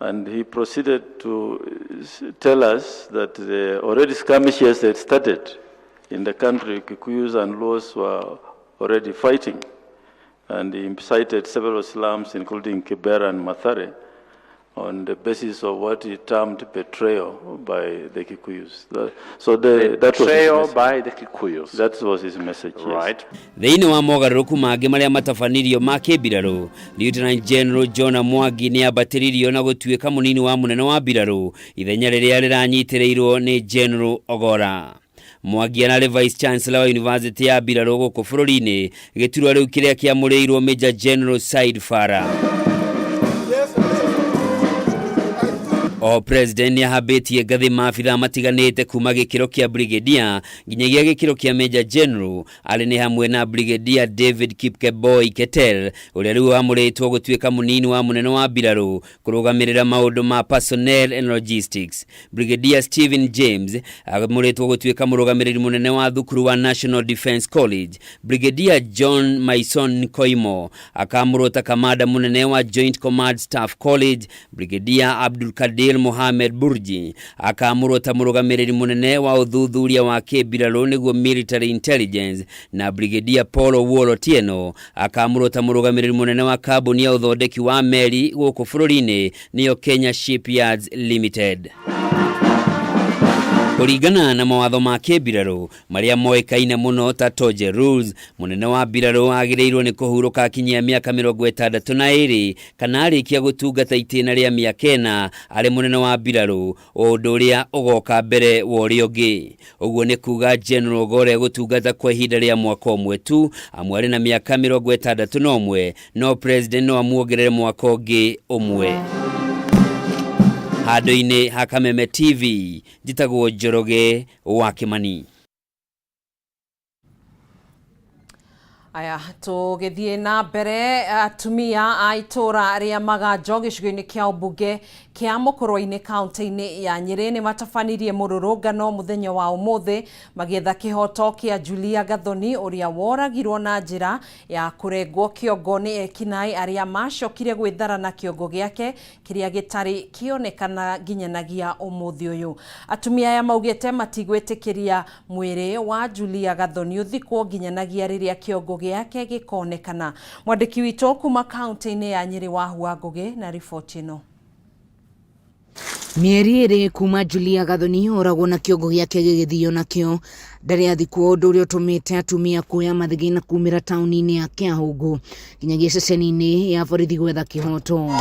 And he proceeded to tell us that the already skirmishes had started in the country. Kikuyus and Luos were already fighting. And he cited several slums, including Kibera and Mathare, on the basis of what he termed betrayal by the Kikuyus. So that was his Betrayal message. by the Kikuyus. That was his message, yes. Right. Thĩinĩ wa mogarũrũku mangĩ marĩa matabanirio ma kĩmbirarũ, Lieutenant General John Mwangi nĩ ambatĩririo na gũtuĩka mũnini wa mũnene wa mbirarũ ithenya rĩrĩa rĩranyitĩrĩirwo nĩ General Ogora. Mwangi ararĩ Vice Chancellor wa University ya mbirarũ gũkũ bũrũri-inĩ, gĩturwa rĩu kĩrĩa kĩamũrĩirwo Major General Said Farah. O president nĩ ahambĩtie ngathĩ maabithaa matiganĩte kuma gĩkĩro kĩa brigadier nginyagia gĩkĩro kĩa major general, arĩ nĩ hamwe na Brigadier David Kipkemboi Keter ũrĩa rĩu amũrĩtwo gũtuĩka mũnini wa mũnene wa mbirarũ kũrũgamĩrĩra maũndũ ma personnel and logistics. Brigadier Stephen James amũrĩtwo gũtuĩka mũrũgamĩrĩri mũnene wa thukuru wa National Defence College. Brigadier John Maison Koimo akamũrwo ta kamanda mũnene wa Joint Command Staff College. Brigadier Abdul Kadir Mohamed Burji akamũrwo ta mũrũgamĩrĩri mũnene wa ũthuthuria wa kĩmbirarũ nĩguo military intelligence, na Brigadier Paul Owuor Otieno akamũrwo ta mũrũgamĩrĩri mũnene wa kambuni ya ũthondeki wa meri gũkũ bũrũri-inĩ nĩyo Kenya Shipyards Limited. Kũringana na mawatho ma kĩmbirarũ marĩa moĩkaine mũno ta Toje Rules, mũnene wa mbirarũ agĩrĩirwo nĩ kũhurũka akinyia mĩaka 62 kana arĩkia gũtungata itĩna rĩa mĩaka 4 arĩ mũnene wa mbirarũ, ũndũ ũrĩa ũgoka mbere wa ũrĩa ũngĩ. Ũguo nĩ kuga General Ogore gũtungata kwa ihinda rĩa mwaka ũmwe tu amu arĩ na mĩaka 61, no president no amuongerere mwaka ũngĩ ũmwe. Handũ-inĩ ha Kameme TV, njĩtagwo Njoroge wa Kĩmani. Aya, tũgĩthiĩ na mbere, atumia a itũra rĩa Maganjo gĩcigo-inĩ kĩa ũmbunge kĩa Mũkũrwe-inĩ kaunti-inĩ ya Nyĩrĩ nĩ matabanirie mũrũrũngano mũthenya wa ũmũthĩ magĩetha kĩhoto kĩa Julia Gathoni ũrĩa woragirwo na njĩra ya kũrengwo kĩongo nĩ ekinaĩ arĩa macokire gwĩthara na kĩongo gĩake kĩrĩa gĩtarĩ kĩonekana nginyanagia ũmũthĩ ũyũ. Atumia aya maugĩte matigwĩtĩkĩria mwĩrĩ wa Julia Gathoni ũthikwo nginyanagia rĩrĩa kĩongo gĩake gĩkonekana. Mwandĩki witũ kuma kaunti-inĩ ya Nyĩrĩ Wahua Ngũgĩ na riboti ĩno. Mĩeri 2 kuma Julia Gathoni oragwo na kĩongo gĩake gĩgĩthio nakĩo ndarĩ athikwo, ũndũ ũrĩa ũtũmĩte atumia kuoya mathĩgĩ na kumĩra taũni-inĩ ya Kĩahũngũ nginyagia ceceni-inĩ ya borithi gwetha kĩhoto.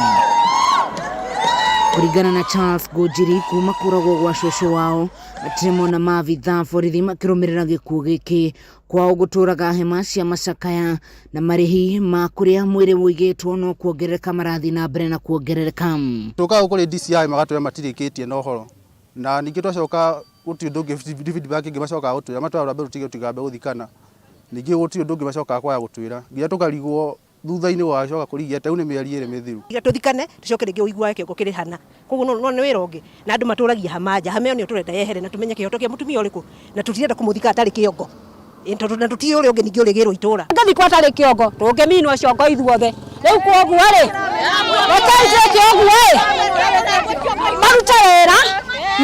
Kũringana na Charles Ngũnjiri, kuma kũragwo gwa cũcũ wao matirĩ mona maabithaa borithi makĩrũmĩrĩra gĩkuũ gĩkĩ. Kwao gũtũraga hema cia macakaya na marĩhi ma kũrĩa mwĩrĩ ũigĩtwo no kuongerereka marathiĩ na mbere na kuongerereka. Tũkaga kũrĩ DCI magatwĩra matirĩkĩtie na ũhoro, na ningĩ twacoka gũtirĩ ũndũ ũngĩ feedback ĩngĩ macokaga gũtwĩra, matwĩra rwambe rũtige tũtikambe gũthikana, ningĩ gũtirĩ ũndũ ũngĩ macokaga kwaga gũtwĩra nginya tũkarigwo thutha-inĩ gũgacoka kũrigia ta rĩu nĩ mĩeri 2 mĩthiru. Tiga tũthikane tũcoke rĩngĩ ũiguage kĩongo kĩrĩ hana, koguo no nĩ wĩra ũngĩ na andũ matũragia hama nja, hama ĩyo nĩyo tũrenda yehere na tũmenye kĩhoto kĩa mũtumia ũrĩkũ, na tũtirenda kũmũthika atarĩ kĩongo, tondũ na tũtiũĩ ũrĩa ũngĩ ningĩ ũrĩgĩrwo itũra. Ngathikwo atarĩ kĩongo tũngĩminwo ciongo ithuothe, rĩu koguo rĩ rekei twĩke ũguo ĩ, marute wĩra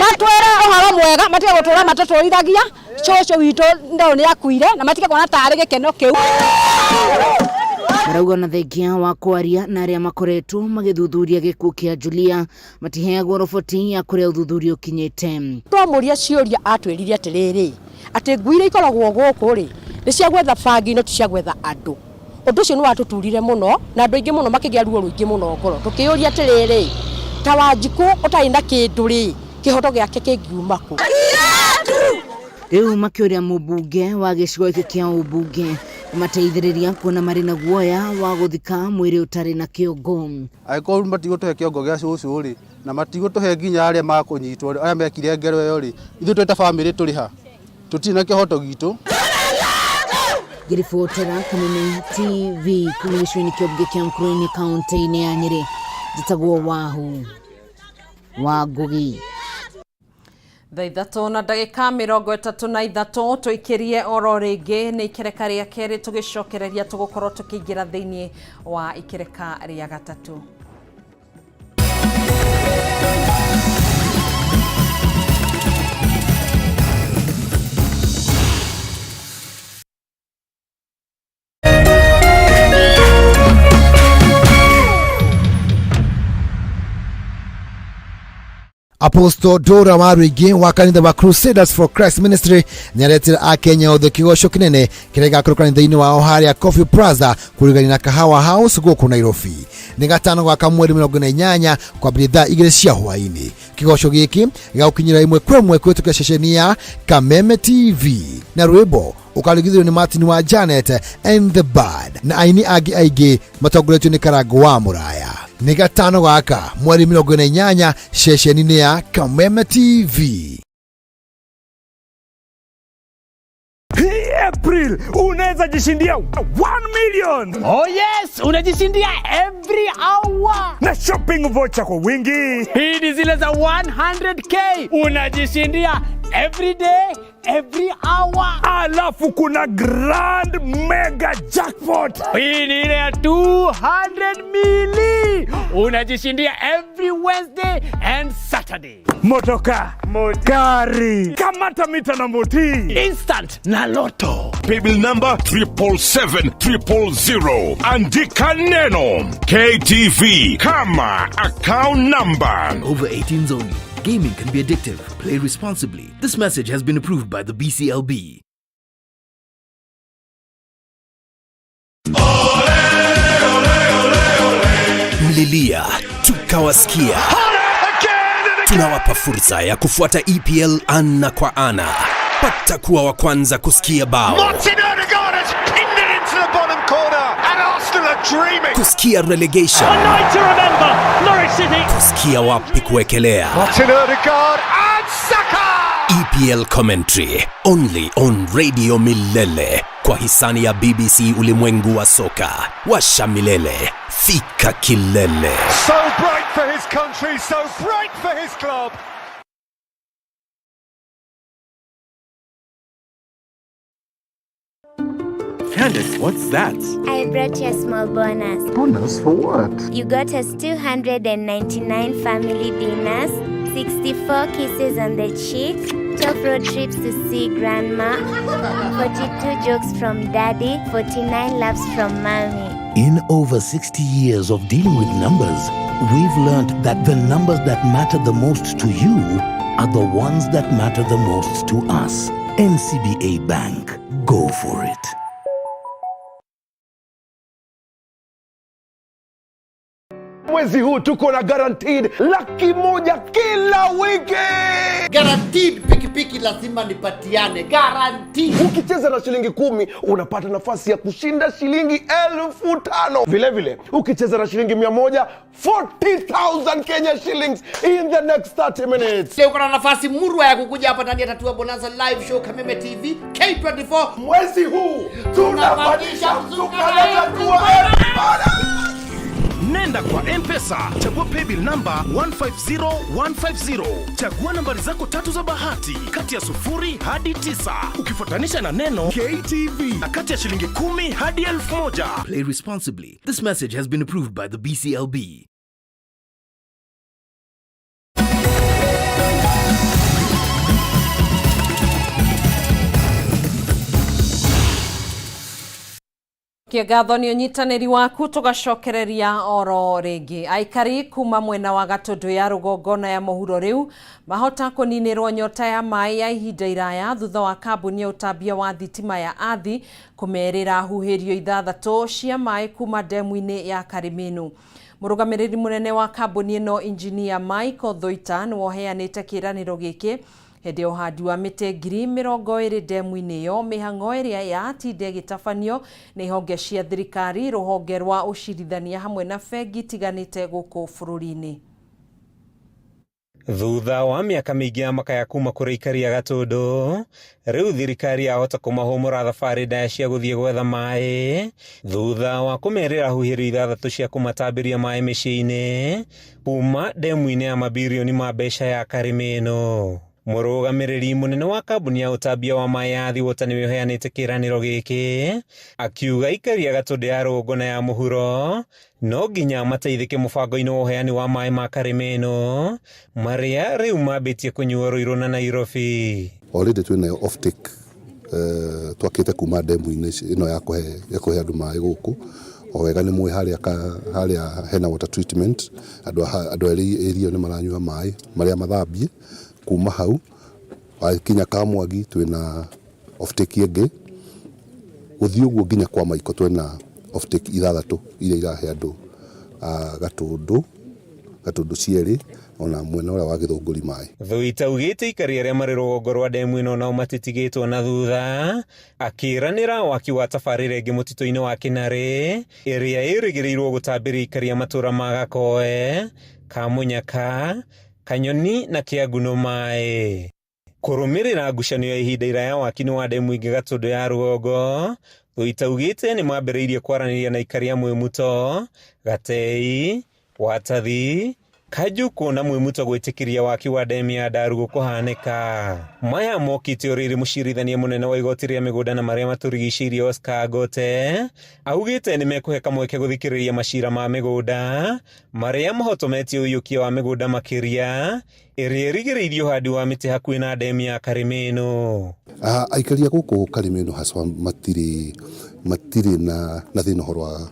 matwĩre ũhoro mwega, matige gũtũra matũtũrithagia cũcũ witũ no nĩ akuire na matige kuona tarĩ gĩkeno kĩu. Marauga na thengia wa kwaria na arĩa makoretwo magĩthuthuria gĩkuũ kĩa Julia matiheagwo roboti ya kũrĩa ũthuthuria ũkinyĩte. Twamũria ciũria atwĩrire atĩrĩrĩ, atĩ ngui iria ikoragwo gũkũ rĩ nĩ cia gwetha bangi no ti cia gwetha andũ. Ũndũ ũcio nĩ watũturire mũno na andũ aingĩ mũno makĩgĩa ruo rũingĩ mũno ngoro, tũkĩyũria atĩrĩrĩ, ta Wanjikũ ũtarĩ na kĩndũ rĩ, kĩhoto gĩake kĩngiuma kũ? Rĩu makĩũria mũmbunge wa gĩcigo gĩkĩ kĩa ũmbunge kũmateithĩrĩria kuona marĩ na guoya wa gũthika mwĩrĩ ũtarĩ na kĩongo. Angĩkorwo matigũtũhe kĩongo gĩa cũcũ rĩ, na matigũtũhe nginya arĩa makũnyitwo arĩa mekire ngero ĩyo rĩ, ithuĩ twĩ ta bamĩrĩ tũrĩ ha? Tũtirĩ na kĩhoto gitũ. Ngĩribotera Kameme TV kuma gĩcigo-inĩ kĩa ũmbunge kĩa Mukurwe-inĩ kaunti-inĩ ya Nyĩrĩ, njĩtagwo Wahu wa Ngũgi. Thaa 3:33 tũikĩrie oro rĩngĩ nĩ ikereka rĩa kerĩ, tũgĩcokereria tũgũkorwo tũkĩingĩra thĩinĩ wa ikereka rĩa gatatũ. Apostle Dora Waruingi wa kanitha wa Crusaders for Christ Ministry nĩaretĩra akenya othe kĩgoco kĩnene kĩrĩa gĩgakorwo kanitha-inĩ wao harĩa Coffee Plaza kũrigania na Kahawa House gũkũ Nairobi. Nĩ gatano gwa mweri 48 kwambĩrĩria thaa 2 cia hwaĩ-inĩ. Kĩgoco gĩkĩ gĩgagũkinyĩra ĩmwe kwa ĩmwe kũhĩtũkĩra ceceni ya Kameme TV na rwĩmbo ũkarigithĩrio nĩ Martin wa Janet and the Band na aini angĩ aingĩ matongoretio nĩ Karango wa Mũraya. Nĩ gatano gaka mweri 48 ceceni-inĩ ya Kameme TV. Hii April unaweza jishindia 1 million. Oh yes, unajishindia every hour na shopping voucher kwa wingi. Hii ni zile za 100k unajishindia every day every hour. Alafu kuna grand mega jackpot. Hii ni ile ya 200 mili unajishindia every Wednesday and Saturday. Motoka, gari, kamata mita na moti, instant na loto. Paybill number 777,000. Andika neno KTV kama account number. Over 18s only. Gaming can be addictive. Play responsibly. This message has been approved by the BCLB. Mlilia tukawasikia. Tunawapa fursa ya kufuata EPL ana kwa ana. Pata kuwa wa kwanza kusikia bao, Martin Odegaard has pinned it into the bottom corner, and Arsenal are dreaming. kusikia relegation, A night to remember, Norwich City. kusikia wapi kuwekelea. Martin Odegaard and Saka. EPL commentary only on Radio Milele kwa hisani ya BBC Ulimwengu wa Soka. Washa milele, fika kilele. So bright for his country, so bright for his club. Candace, what's that? I brought you a small bonus. Bonus for what? You got us 299 family dinners, 64 kisses on the cheek, 12 road trips to see grandma, 42 jokes from daddy, 49 laughs from mommy. In over 60 years of dealing with numbers, we've learned that the numbers that matter the most to you are the ones that matter the most to us. NCBA Bank. Go for it. Mwezi huu tuko na guaranteed 100,000 kila wiki. Guaranteed pikipiki lazima nipatiane. Guaranteed. Ukicheza na shilingi 10 unapata nafasi ya kushinda shilingi 5,000. Vile vile ukicheza na shilingi 100, 40,000 Kenya shillings in the next 30 minutes. Leo uko na nafasi murwa ya kukuja hapa ndani ya Tatua Bonanza live show Kameme TV K24. Mwezi huu tunapandisha mzuka na Tatua Nenda kwa M-Pesa, chagua paybill number 150150. Chagua nambari zako tatu za bahati kati ya 0 hadi 9, ukifuatanisha na neno KTV na kati ya shilingi 10 hadi 1,000. Play responsibly. This message has been approved by the BCLB. Kĩngatho nĩ ũnyitanĩri waku tũgacokereria oro rĩngĩ. Aikari kuma mwena wa Gatũndũ ya rũgongo na ya mũhuro rĩu mahota kũninĩrwo nyota ya maĩ ya ihinda iraya thutha wa kambuni ya ũtambia wa thitima ya Athi kũmerĩra huhĩrio 6 cia maĩ kuma ndemu-inĩ ya Kariminu. Mũrũgamĩrĩri mũnene wa kambuni ĩno injinia Michael Thuita nĩwe ũheanĩte kĩĩranĩro gĩkĩ hĩndĩ ya ũhandi wa mĩtĩ 20,000 ndemu-inĩ ĩyo, mĩhang'o ĩrĩa yatinda ĩgĩtabanio nĩ honge cia thirikari, rũhonge rwa ũcirithania hamwe na bengi itiganĩte gũkũ bũrũri-inĩ. Thutha wa mĩaka mĩingĩ ya makaya kuma kũrĩ aikari a Gatũndũ, rĩu thirikari yahota kũmahũmũra thabarĩ ndaya cia gũthiĩ gwetha maĩ thutha wa kũmerĩra huhĩrio 6 cia kũmatambĩria maĩ mĩciĩ-inĩ kuma ndemu-inĩ ya mabirioni ma mbeca ya Karimĩno. Mũrũgamĩrĩri mũnene wa kambuni ya ũtambia wa maĩ ya Athi Water nĩwe ũheanĩte kĩĩranĩro gĩkĩ, akiuga aikari a Gatũndũ ya rũgongo na ya mũhuro no nginya mateithĩke mũbango-inĩ wa ũheani wa maĩ ma Karimĩno marĩa rĩu mambĩtie kũnyuo Ruiru na Nairobi. Already twĩnayo offtake twakĩte kuma ndemu-inĩ ĩno ya kũhe andũ maĩ gũkũ. O wega nĩ mũĩ harĩa harĩa hena water treatment, andũ a area ĩyo nĩ maranyua maĩ marĩa mathambie. Kuma hau wakinya Kamwangi twĩna offtake ĩngĩ, gũthiĩ ũguo nginya kwa Maiko twĩna offtake ithathatũ iria irahe andũ a Gatũndũ, Gatũndũ cierĩ ona mwena ũrĩa wa Gĩthũngũri maĩ. Thuita augĩte aikari arĩa marĩ rũgongo rwa ndemu ĩno nao matitigĩtwo na thutha, akĩranĩra waki wa tabarĩra ĩngĩ mũtitũ-inĩ wa Kĩnarĩ ĩrĩa ĩrĩgĩrĩirwo gũtambĩria aikari a matũra ma Gakoe, Kamunyaka, Kanyoni na Kĩangunũ maĩ. Kũrũmĩrĩra ngucanio ya ihinda iraya waki-inĩ wa ndemu ĩngĩ Gatũndũ ya rũgongo, Thuita augĩte nĩ mambĩrĩirie kwaranĩria na aikari a Mwĩmuto, Gatei, Watathi, Kanjũkũ na Mwĩmuto gwĩtĩkĩria waki wa ndemu ya Ndarugu kũhanĩka. Maya mokĩte o rĩrĩ mũcirithania mũnene wa igoti rĩa mĩgũnda na marĩa matũrigicĩirie Oscar Agote augĩte nĩ mekũhe kamweke gũthikĩrĩria macira ma mĩgũnda marĩa mahotometie ũiyũkia wa mĩgũnda makĩria ĩrĩa ĩrigĩrĩirie ũhandi wa mĩtĩ hakuhĩ na ndemu ya Karĩmĩnũ. Aikari a gũkũ Karĩmĩnũ haswa matirĩ na thĩna ũhoro wa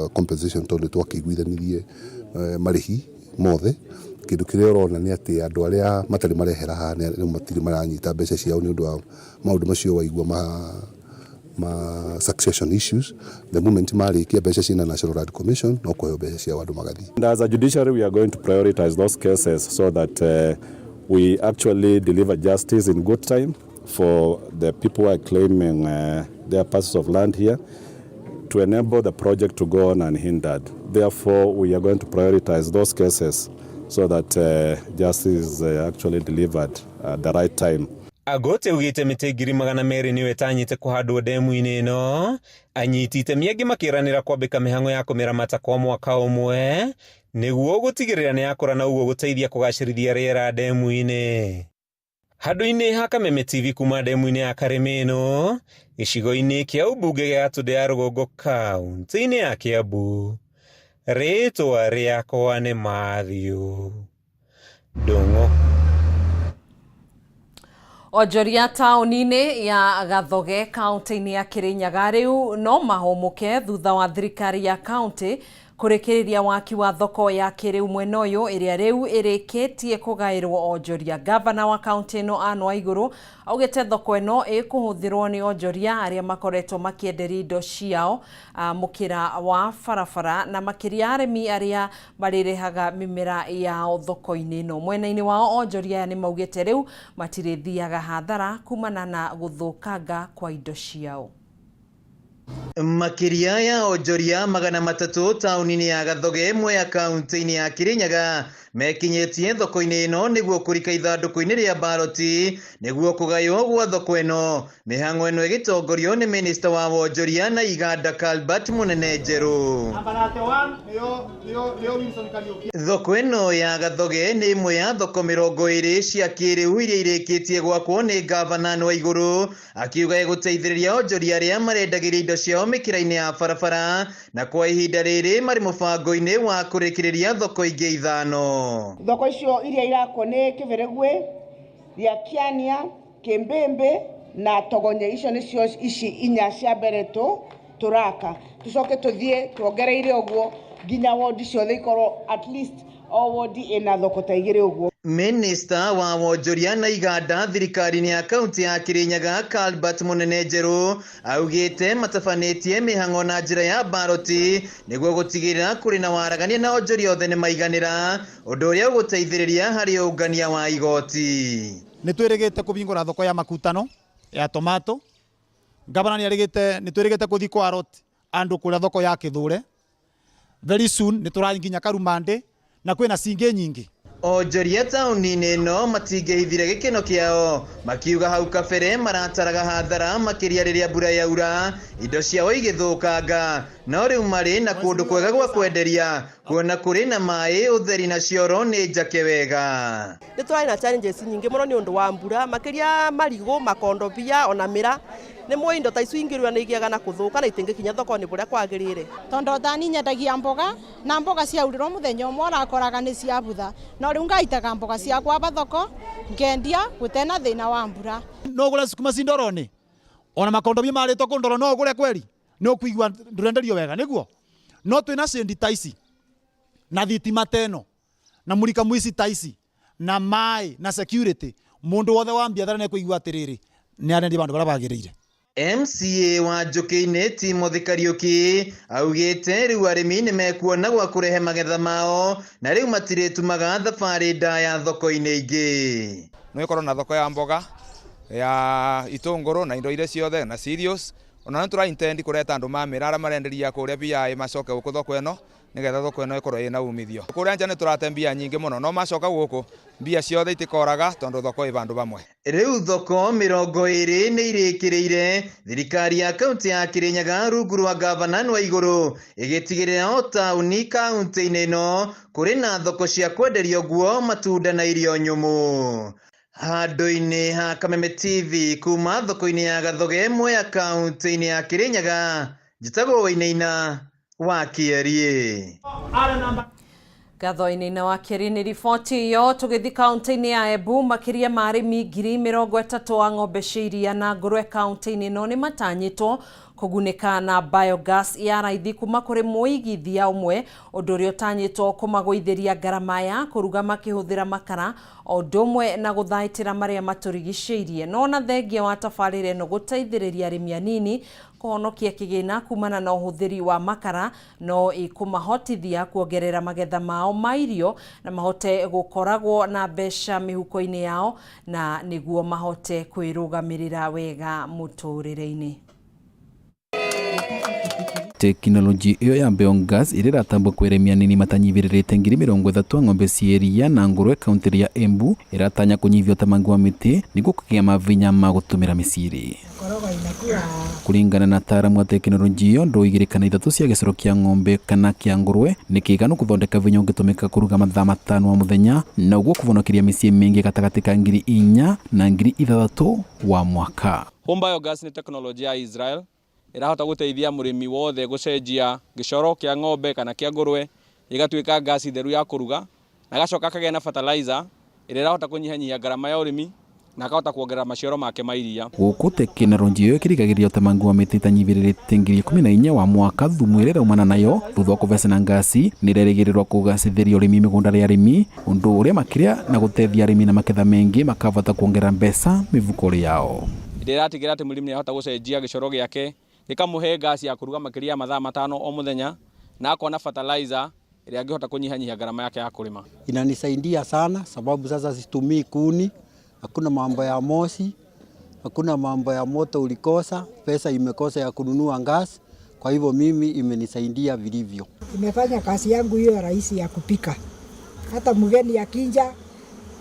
compensation tondũ twakĩiguithanirie marĩhi mothe. Kĩndũ kĩrĩa ũrona nĩ atĩ andũ arĩa matarĩ marehera haha rĩu matirĩ maranyita mbeca ciao nĩ ũndũ wa maũndũ macio waigua ma succession issues. The moment marĩkia mbeca ciĩna National Land Commission no kũheo mbeca ciao andũ magathiĩ. And as a judiciary, we are going to prioritize those cases so that we actually deliver justice in good time for the people who are claiming their parcels of land here, to enable the project to go on unhindered. Therefore, we are going to prioritize those cases so that justice is actually delivered at the right time. Agote augĩte mĩtĩ 200,000 nĩyo ĩtanyĩte kũhandwo ndemu-inĩ ĩno. Anyiti itemi angĩ makĩranĩra kwambĩka mĩhang'o ya kũmĩramata kwa mwaka ũmwe nĩguo gũtigĩrĩra nĩ yakũra na ũguo gũteithia kũgacĩrithia rĩera ndemu-inĩ. Handũ-inĩ ha Kameme TV kuma ndemu-inĩ ya Karĩmĩnũ, gĩcigo-inĩ kĩa ũmbunge gĩa Gatũndũ ya Rũgongo kaunti-inĩ ya Kiambu, rĩtwa rĩakwa nĩ Matthew Ndung'u. Onjoria taũni-inĩ ya Gathoge kaunti-inĩ ya Kirinyaga rĩu no mahũmũke thutha wa thirikari ya kaunti kũrĩkĩrĩria waki wa thoko ya kĩrĩu mwena ũyũ ĩrĩa rĩu ĩrĩkĩtie kũgaĩrwo onjoria. Gavana wa kaunti ĩno Anne Waigũrũ augĩte thoko ĩno ĩkũhũthĩrwo nĩ onjoria arĩa makoretwo makĩenderia indo ciao mũkĩra wa barabara na makĩria arĩmi arĩa marĩrehaga mĩmera yao thoko-inĩ ĩno. Mwena-inĩ wao onjoria aya nĩ maugĩte rĩu matirĩthiaga hathara kumana na gũthũkanga kwa indo ciao. Makĩria ya onjoria 300 taũni-inĩ ya Gathoge Mwea kaunti-inĩ ya Kirinyaga mekinyĩtie thoko-inĩ ĩno nĩguo kũrika ithandũkũ-inĩ rĩa baroti nĩguo kũgaywo gwa thoko ĩno. Mĩhang'o ĩno ĩgĩtongorio nĩ minista wa wonjoria na iganda Calbert Mũnene Njerũ. Thoko ĩno ya Gathoge nĩ ĩmwe ya thoko 20 cia kĩrĩu iria irĩkĩtie gwakwo nĩ gavana Anne Waigũrũ, akiuga ĩgũteithĩrĩria onjoria arĩa marendagĩria indo ciao mĩkĩra-inĩ ya barabara na kwa ihinda rĩrĩ marĩ mũbango-inĩ wa kũrĩkĩrĩria thoko ingĩ 5. Thoko icio iria irakwo nĩ Kĩberegwe, Rĩakiania, Kĩmbĩmbĩ na Togonye. Icio nĩcio ici inya cia mbere tũraka, tũcoke tũthiĩ tuongereire ũguo nginya wodi ciothe ikorwo at least o wodi ĩna thoko ta igĩrĩ ũguo. Minista wa wonjoria na iganda thirikari-inĩ ya kaunti ya Kirinyaga Calbert Mũnene Njerũ augĩte matabanĩtie mĩhang'o na njĩra ya baroti nĩguo gũtigĩrĩra kũrĩ na waragania na onjoria othe nĩmaiganĩra, ũndũ ũrĩa ũgũteithĩrĩria harĩ ũngania wa igoti. Nĩ twĩrĩgĩte kũhingũra thoko ya makutano ya tomato. Gavana nĩ arĩgĩte, nĩ twĩrĩgĩte gũthiĩ kwa rot andũ kũrĩa thoko ya Kĩthũre. Very soon nĩ tũrakinya Karumandĩ na kwĩna cingĩ nyingĩ. Onjoria taũni-inĩ ĩno matingĩhithire gĩkeno kĩao makiuga hau kabere marataraga hathara makĩria rĩrĩa mbura yaura indo ciao igĩthũkanga, no rĩu marĩ na kũndũ kwega gwa kwenderia kuona kũrĩ na maĩ, ũtheri na cioro nĩ njake wega. Nĩ tũrarĩ na challenges nyingĩ mũno nĩ ũndũ wa mbura makĩria marigũ, makondobia ona mĩra. Nĩ mũĩ indo ta icio ingĩrua nĩ igĩaga na kũthũka na itingĩkinya thoko-inĩ ũrĩa kwagĩrĩire. Tondũ tani nyendagia mboga na mboga ciaurĩrwo mũthenya ũmwe ũrakoraga nĩ ciabutha, no rĩu ngaitaga mboga ciakwa ba thoko ngendia gũtena thĩna wa mbura. No ũgũre sukuma ci ndoro-inĩ ona makondobia marĩtwo kũu ndoro no ũgũre kweri, nĩ ũkũigua ndũrenderio wega nĩguo. No twina cendi ta ici na thitima teno na murika mwici ta ici na mai na security, mundu wothe wa biathara ni kuigua atiriri ni arendia bandu baria bagiriire. MCA wa Njũkĩ-inĩ Timothy Kariuki augĩte rĩu arĩmi nĩmekuona gwa kũrehe magetha mao na rĩu matirĩtumaga thabarĩ ndaya thoko-inĩ ingĩ. No ĩkorwo na thoko ya mboga ya itũngũrũ na indo iria ciothe na cereals, ona nĩ tũra intend kũreta andũ ma mĩra arĩa marenderia kũrĩa BI macoke gũkũ thoko ĩno nĩgetha thoko ĩno ĩkorwo ĩna umithio. Kũrĩa nja nĩ tũrate mbia nyingĩ mũno, no macoka gũkũ mbia ciothe itikoraga tondũ thoko ĩ vandũ vamwe. Rĩu thoko 20 nĩ irĩkĩrĩire thirikari ya kaunti ya Kirinyaga rungu rwa gavana wa Igũrũ ĩgĩtigĩrĩra o taũni kaunti-inĩ ĩno kũrĩ na thoko cia kwenderio nguo, matunda na irio nyũmũ. Handũ-inĩ ha Kameme TV kuma thoko-inĩ ya Gathoge Mwea kaunti-inĩ ya Kirinyaga, njĩtagwo Wainaina wa Kĩeriĩ. Gatho-inĩ wa Kĩeriĩ nĩ riboti ĩyo. Tũgĩthiĩ kaunti-inĩ ya Embu, makĩria ma arĩmi 30,000 a ng'ombe cia iria na ngũrwe kaunti-inĩ ĩno nĩ matanyĩtwo kũgunĩka na biogas ya raithi kuma kũrĩ mũigithia ũmwe, ũndũ ũrĩa ũtanyĩtwo kũmagũithĩria ngarama ya kũruga makĩhũthĩra makara o ũndũ ũmwe na gũthaitĩra marĩa matũrigicĩirie. No na thengia wa tabarĩra ĩno gũteithĩrĩria arĩmi anini kũhonokia kĩgĩna kumana na ũhũthĩri wa makara, no ĩkũmahotithia kuongerera magetha mao ma irio na mahote gũkoragwo na mbeca mĩhuko-inĩ yao na nĩguo mahote kwĩrũgamĩrĩra wega mũtũrĩre-inĩ. Tekinoronjĩ ĩyo ya biogas ĩrĩa ĩratambwo kwĩ arĩmi anini matanyivĩrĩrĩte 30,000 a ng'ombe cia iria na ngũrwe kaunti ya Embu ĩratanya kũnyihia ũtemangi wa mĩtĩ nĩguo kũgĩa mavinya ma gũtũmĩra mĩciĩ. Kũringana na ataaramu a tekinoronjĩ ĩyo, ndoo 2 kana 3 cia gĩcoro kĩa ng'ombe kana kĩa ngũrwe nĩ kĩiganu gũthondeka vinya ũngĩtũmĩka kũruga mathaa 5 o mũthenya, na ũguo kũvonokeria mĩciĩ mĩingĩ gatagatĩ ka 4,000 na 6,000 wa mwaka. Home biogas nĩ tekinoronjĩ ya Israel ĩrahota gũteithia mũrĩmi wothe gũcenjia gĩcoro kĩa ng'ombe kana kĩa ngũrwe gĩgatuĩka ngasi theru ya kũruga, na agacoka akagĩa na fertilizer ĩrĩa ĩrahota kũnyihanyihia ngarama ya ũrĩmi na akahota kuongerera maciaro make ma iria. Gũkũ tekinoronjĩ ĩyo ĩkĩrigagĩrĩria ũtemangi wa mĩtĩ ĩtanyivĩrĩrĩte 14,000 wa mwaka, thumu ĩrĩa ĩraumana nayo thutha wa kũvecana ngasi nĩ ĩrerĩgĩrĩrwo kũgacĩthĩria ũrĩmi mĩgũnda ya arĩmi, ũndũ ũrĩa makĩria na gũteithia arĩmi na maketha mengĩ makavota kuongerera mbeca mĩhuko yao. Ĩrĩa ĩratigĩrĩra atĩ mũrĩmi nĩahota gũcenjia gĩcoro gĩake gĩkamũhe ngasi ya kũruga makĩria ya mathaa 5 o mũthenya, na akona fertilizer ĩrĩa angĩhota kũnyihanyihia gharama yake ya kũrĩma. Inanisaidia sana sababu sasa situmii kuni, hakuna mambo ya moshi, hakuna mambo ya moto ulikosa, pesa imekosa ya kununua gas. Kwa hivyo mimi imenisaidia vilivyo. Imefanya kazi yangu hiyo rahisi ya kupika. Hata mgeni akija,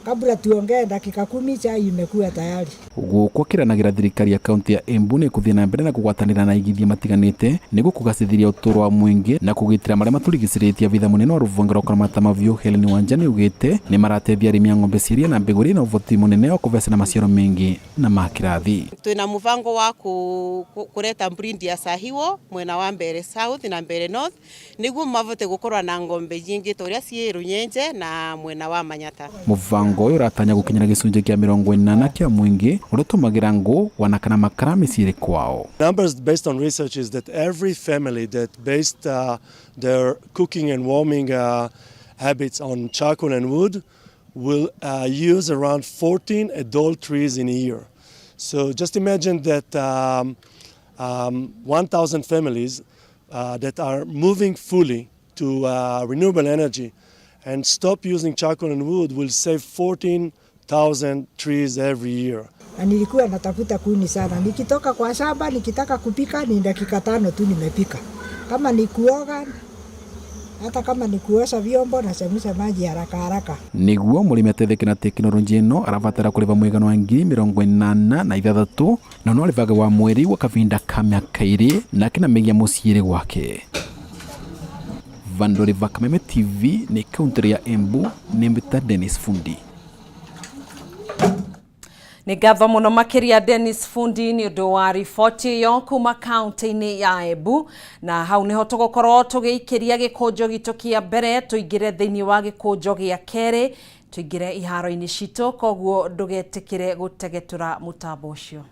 kabla tuongee dakika 10 chai imekuwa tayari. Gũkũ akĩranagira thirikari ya kaunti ya Embu nĩ ĩkũthiĩ na mbere na kũgwatanĩra na igithia matiganĩte nĩguo kũgacĩthiria ũtũũro wa mũingĩ na kũgitĩra marĩa matũrigicĩrĩtie. Abitha mũnene wa rũhonge rwa kũramata mabiũ Helen Wanja nĩaugĩte nĩ marateithia arĩmi a ng'ombe cia iria na mbegũ iria ina ũhoti mũnene wa kũvecana maciaro maingĩ na ma kĩrathi. Twina muvango wa kureta breed ya Sahiwo mwena wa Mbere South na Mbere North niguo mavote gukorwa na ng'ombe nyingi ta uria ciĩ Runyenje na mwena wa Manyata. Muvango ũyũ ũratanya gũkinyĩra gĩcunjĩ kĩa 80 kĩa mũingĩ ũrĩa ũtũmagĩra ngũ wana kana makara mĩciĩ kwao. Numbers based on research is that every family that based their cooking and warming habits on charcoal and wood will use around 14 adult trees in a year. So just imagine that 1,000 families that are moving fully to renewable energy and stop using charcoal and wood will save 14,000 trees every year. Na nilikuwa natafuta kuni sana. Nikitoka kwa shamba nikitaka kupika ni dakika 5 tu nimepika. Kama ni kuoga, hata kama ni kuosha vyombo nachemsha maji haraka haraka. Niguo mũrĩmi ateithĩke na tekinoronjĩ ĩno arabatara kũrĩha mũigana wa 86,000 na no arĩhaga wa mweri gwa kavinda ka mĩaka 2 na akĩnamĩgia mũciĩrĩ gwake. Vandori va Kameme TV ni kaunti ya Embu, nĩ Dennis Fundi. Nĩ ngatho mũno makĩria Dennis Fundi nĩ ũndũ wa riboti ĩyo kuma kaunti-inĩ ya Embu. Na hau nĩho tũgũkorwo tũgĩikĩria gĩkũnjo gitũ kĩa mbere, tũingĩre thĩinĩ wa gĩkũnjo gĩa kerĩ, tũingĩre iharo-inĩ citũ, koguo ndũgetĩkĩre gũtegetũra mũtambo ũcio.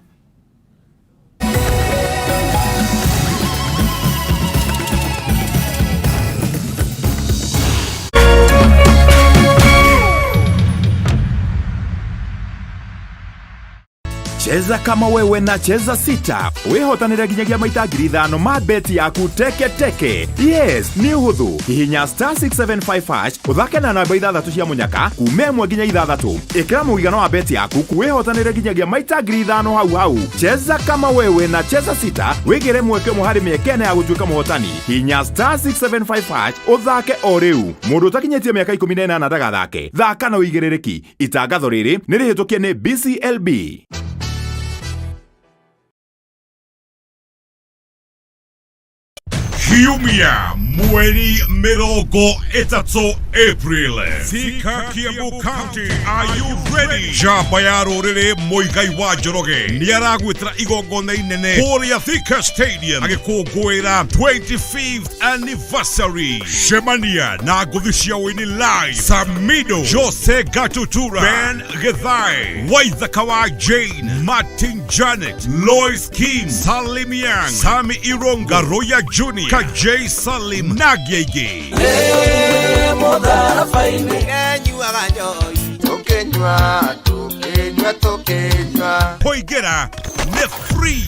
Cheza kama wewe na Cheza Sita wĩhotanĩre nginyagia maita 5,000 ma beti yaku teke teke. Yes, nĩ ũhũthũ. Hihinya star 675 hash ũthake na namba ithathatũ cia mũnyaka kuma 1 nginya 6. Ĩkĩra mũigana wa beti yaku wĩhotanĩre nginyagia maita 5,000 hau hau. Cheza kama wewe na Cheza Sita wĩgĩre mweke ũmwe harĩ mĩeke ĩna ya gũtuĩka mũhotani. Hihinya star 675 hash ũthake o rĩu. Mũndũ ũtakinyĩtie mĩaka 18 ndagathake. Thaka na ũigĩrĩrĩki. Itangatho rĩrĩ nĩ rĩhĩtũkie nĩ BCLB. Kiumia mweri 30 April, Thika, Kiambu County. Are you ready? Njamba ya rũrĩrĩ Muigai wa Njoroge nĩaragwĩtĩra igongona inene kũrĩa Thika Stadium agĩkũngũĩra 25th anniversary. Cemania na ngũthi cia ũini live Samido, Jose Gatutura, Ben Githae, Waithaka wa Jane, Martin Janet, Lois Kim, Salim Yang, Sami Ironga, Roya Junior, Kajay Salim na angĩ aingĩ. Nyuaga njohi tũkĩnyua tũkĩnyua tũkĩnyua. Kũingĩra nĩ free.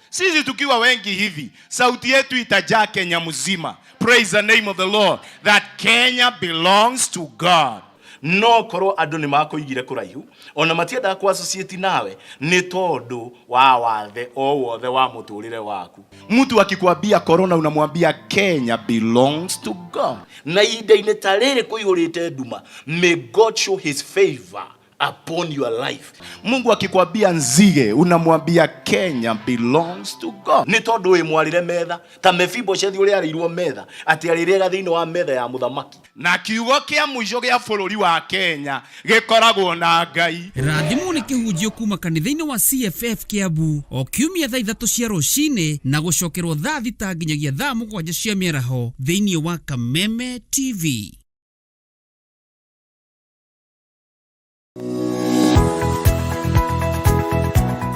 Sisi tukiwa wengi hivi, sauti yetu itajaa Kenya mzima. Praise the name of the Lord that Kenya belongs to God. No korwo andũ nĩ makũigire kũraihu ona matiendaga kũ associate nawe nĩ tondũ wa wathe o wothe wa mũtũrĩre waku. Mtu akikwambia corona unamwambia Kenya belongs to God. Na ihinda-inĩ ta rĩrĩ kũihũrĩte nduma, may God show his favor upon your life. Mungu akikwambia nzige unamwambia Kenya belongs to God. Nĩ tondũ wĩ mwarĩre metha ta Mefiboshethi ũrĩa arĩirwo metha atĩ arĩrĩaga thĩinĩ wa metha ya mũthamaki. Na kiugo kĩa mũico gĩa bũrũri wa Kenya gĩkoragwo na Ngai. Rathimwo nĩ kĩhunjio kuma kanitha-inĩ wa CFF Kiambu o kiumia thaa 3 cia rũcinĩ na gũcokerwo thaa 6 nginyagia thaa 7 cia mĩaraho thĩinĩ wa Kameme TV.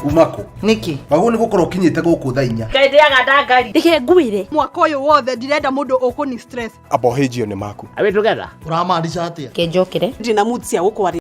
Umako niki waguo nĩ gũkorwo ũkinyĩte gũkũ thaa 4. Ngai ndĩaga ndangari. Reke ngwĩre mwaka ũyũ wothe ndirenda mũndũ ũkũni stress. Abohĩnjio nĩ maku. Are we together? Ũramaanisha atĩa? Kenjokere. Ndina mood cia gũkwarĩria.